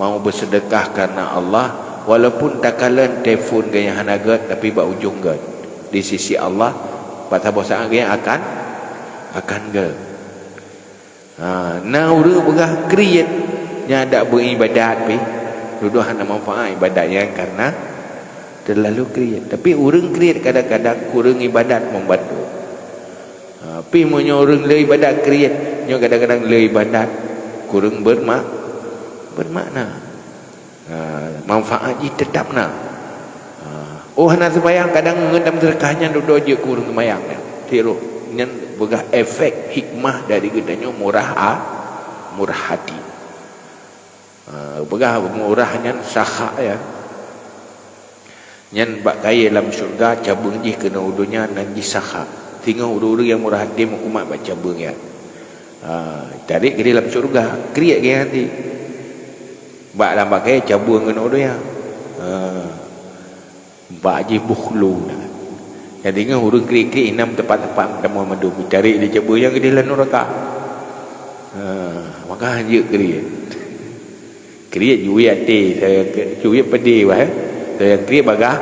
mau beuseudeukah kareuna Allah, walaupun takalon telepon geuh nyang hana gét, tapi bak ujong gét. Di sisi Allah, bak saboh saát geuh nyang akan, akan gét. Ha, na ureuëng peugah kriet, nyan dak beuibadat pih. Dudoe hana manfaat ibadat nyan kareuna teulalu kriet. Tapi ureuëng kriet kadang-kadang kureueng ibadat membantu. Ha, pih meunyoe ureuëng le ibadat kriet, nyoe kadang-kadang le ibadat kureueng berma-, bermakna. Ha, manfaat jih teutap na. Ha. Oh, hana seumayang, kadang ngon dam seudeukah nyan dudoe jeuet keu ureuëng seumayang nyan. Tiroh, nyan peugah efek hikmah dari geutanyoe murah a-, murah hati. Ha, peugah murah nyan sakha, ya. Nyan bak kayée lam syeuruga, cabeueng jih keunoe u donya nan jih sakha. Singoh ureuëng-ureuëng nyang murah hati meukumat bak cabeueng nyan. Ha, tarek keudeh lam syeuruga, kriet geuh hati. Bak lam bak kayée cabeueng keunoe u donya. Ha, bak jih bukhlu na. Nyang singoh ureuëng kriet-kriet inam teumpat-teumpat meutamong mandum, tarek di cabeueng nyan keudeh lam nuraka. Ha, maka hanjeuet kriet. Kriet jeuet até, saya ke-, jeuet pedih bah, eh. Saya kriet bagah,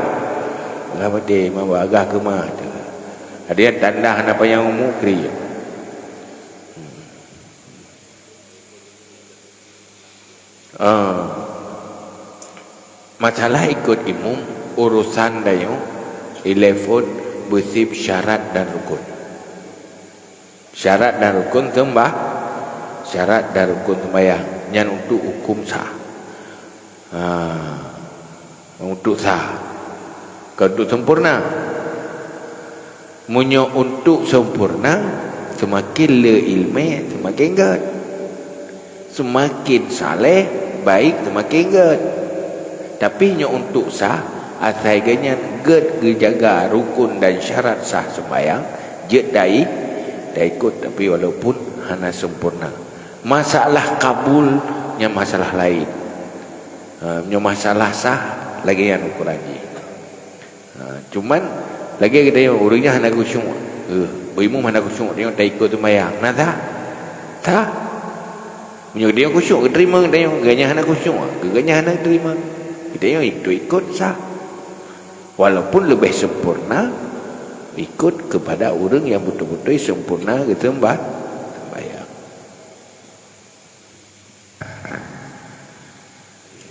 bagah pedih, ma bagah keumah tu. Ada nyang tanda hana panyang umu kriet. Ah. Masalah ikot imum, urusan dayoe, ilefon, beusib syarat dan rukun. Syarat dan rukun seumbah-, syarat dan rukun seumbahyang nyan untuk huköm sah. Ha, untuk sah. Kon untuk sempurna. Meunyoe untuk sempurna, seumaken le iéleumé, seumaken gét. Seumaken saleh, baik seumaken gét. Tapi nyoe untuk sah, asai geuh nyan gét geujaga rukun dan syarat sah seumbahyang, jeuet tai-, taikot, tapi walaupun hana sempurna. Masalah kabul nyan masalah laén. Ha, nyoe masalah sah lagée nyan ukoran jih. Ha, cuman lagée geutanyoe ureuëng nyan hana khusyuk. Eh, beuimum hana khusyuk, tanyoe taikot seumayang. Na sah? Sah. Meunyoe geutanyoe khusyuk, geuteurima geutanyoe, geuh nyan hana khusyuk, geuh nyan hana geuteurima. Geutanyoe itu ikot sah. Walaupun leubeh sempurna ikot kepada ureuëng nyang beutôi-beutôi sempurna geuseumba-, seumbahyang.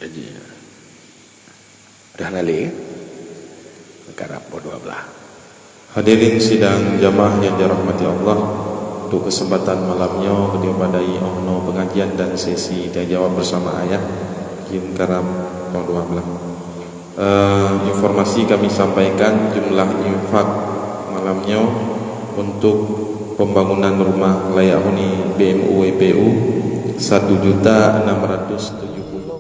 Jadi, dah na lé, karab poh dua belas. Hadirin sidang jamaah yang dirahmati Allah, untuk kesempatan malam nyoe geutanyoe padai 'oh noe pengajian dan sesi tanya jawab bersama ayah, jeuem karab poh dua belas. Eh, informasi kami sampaikan, jumlah infak malam nyoe untuk pembangunan rumah layak huni B M U W P U satu juta enam ratus tujuh puluh.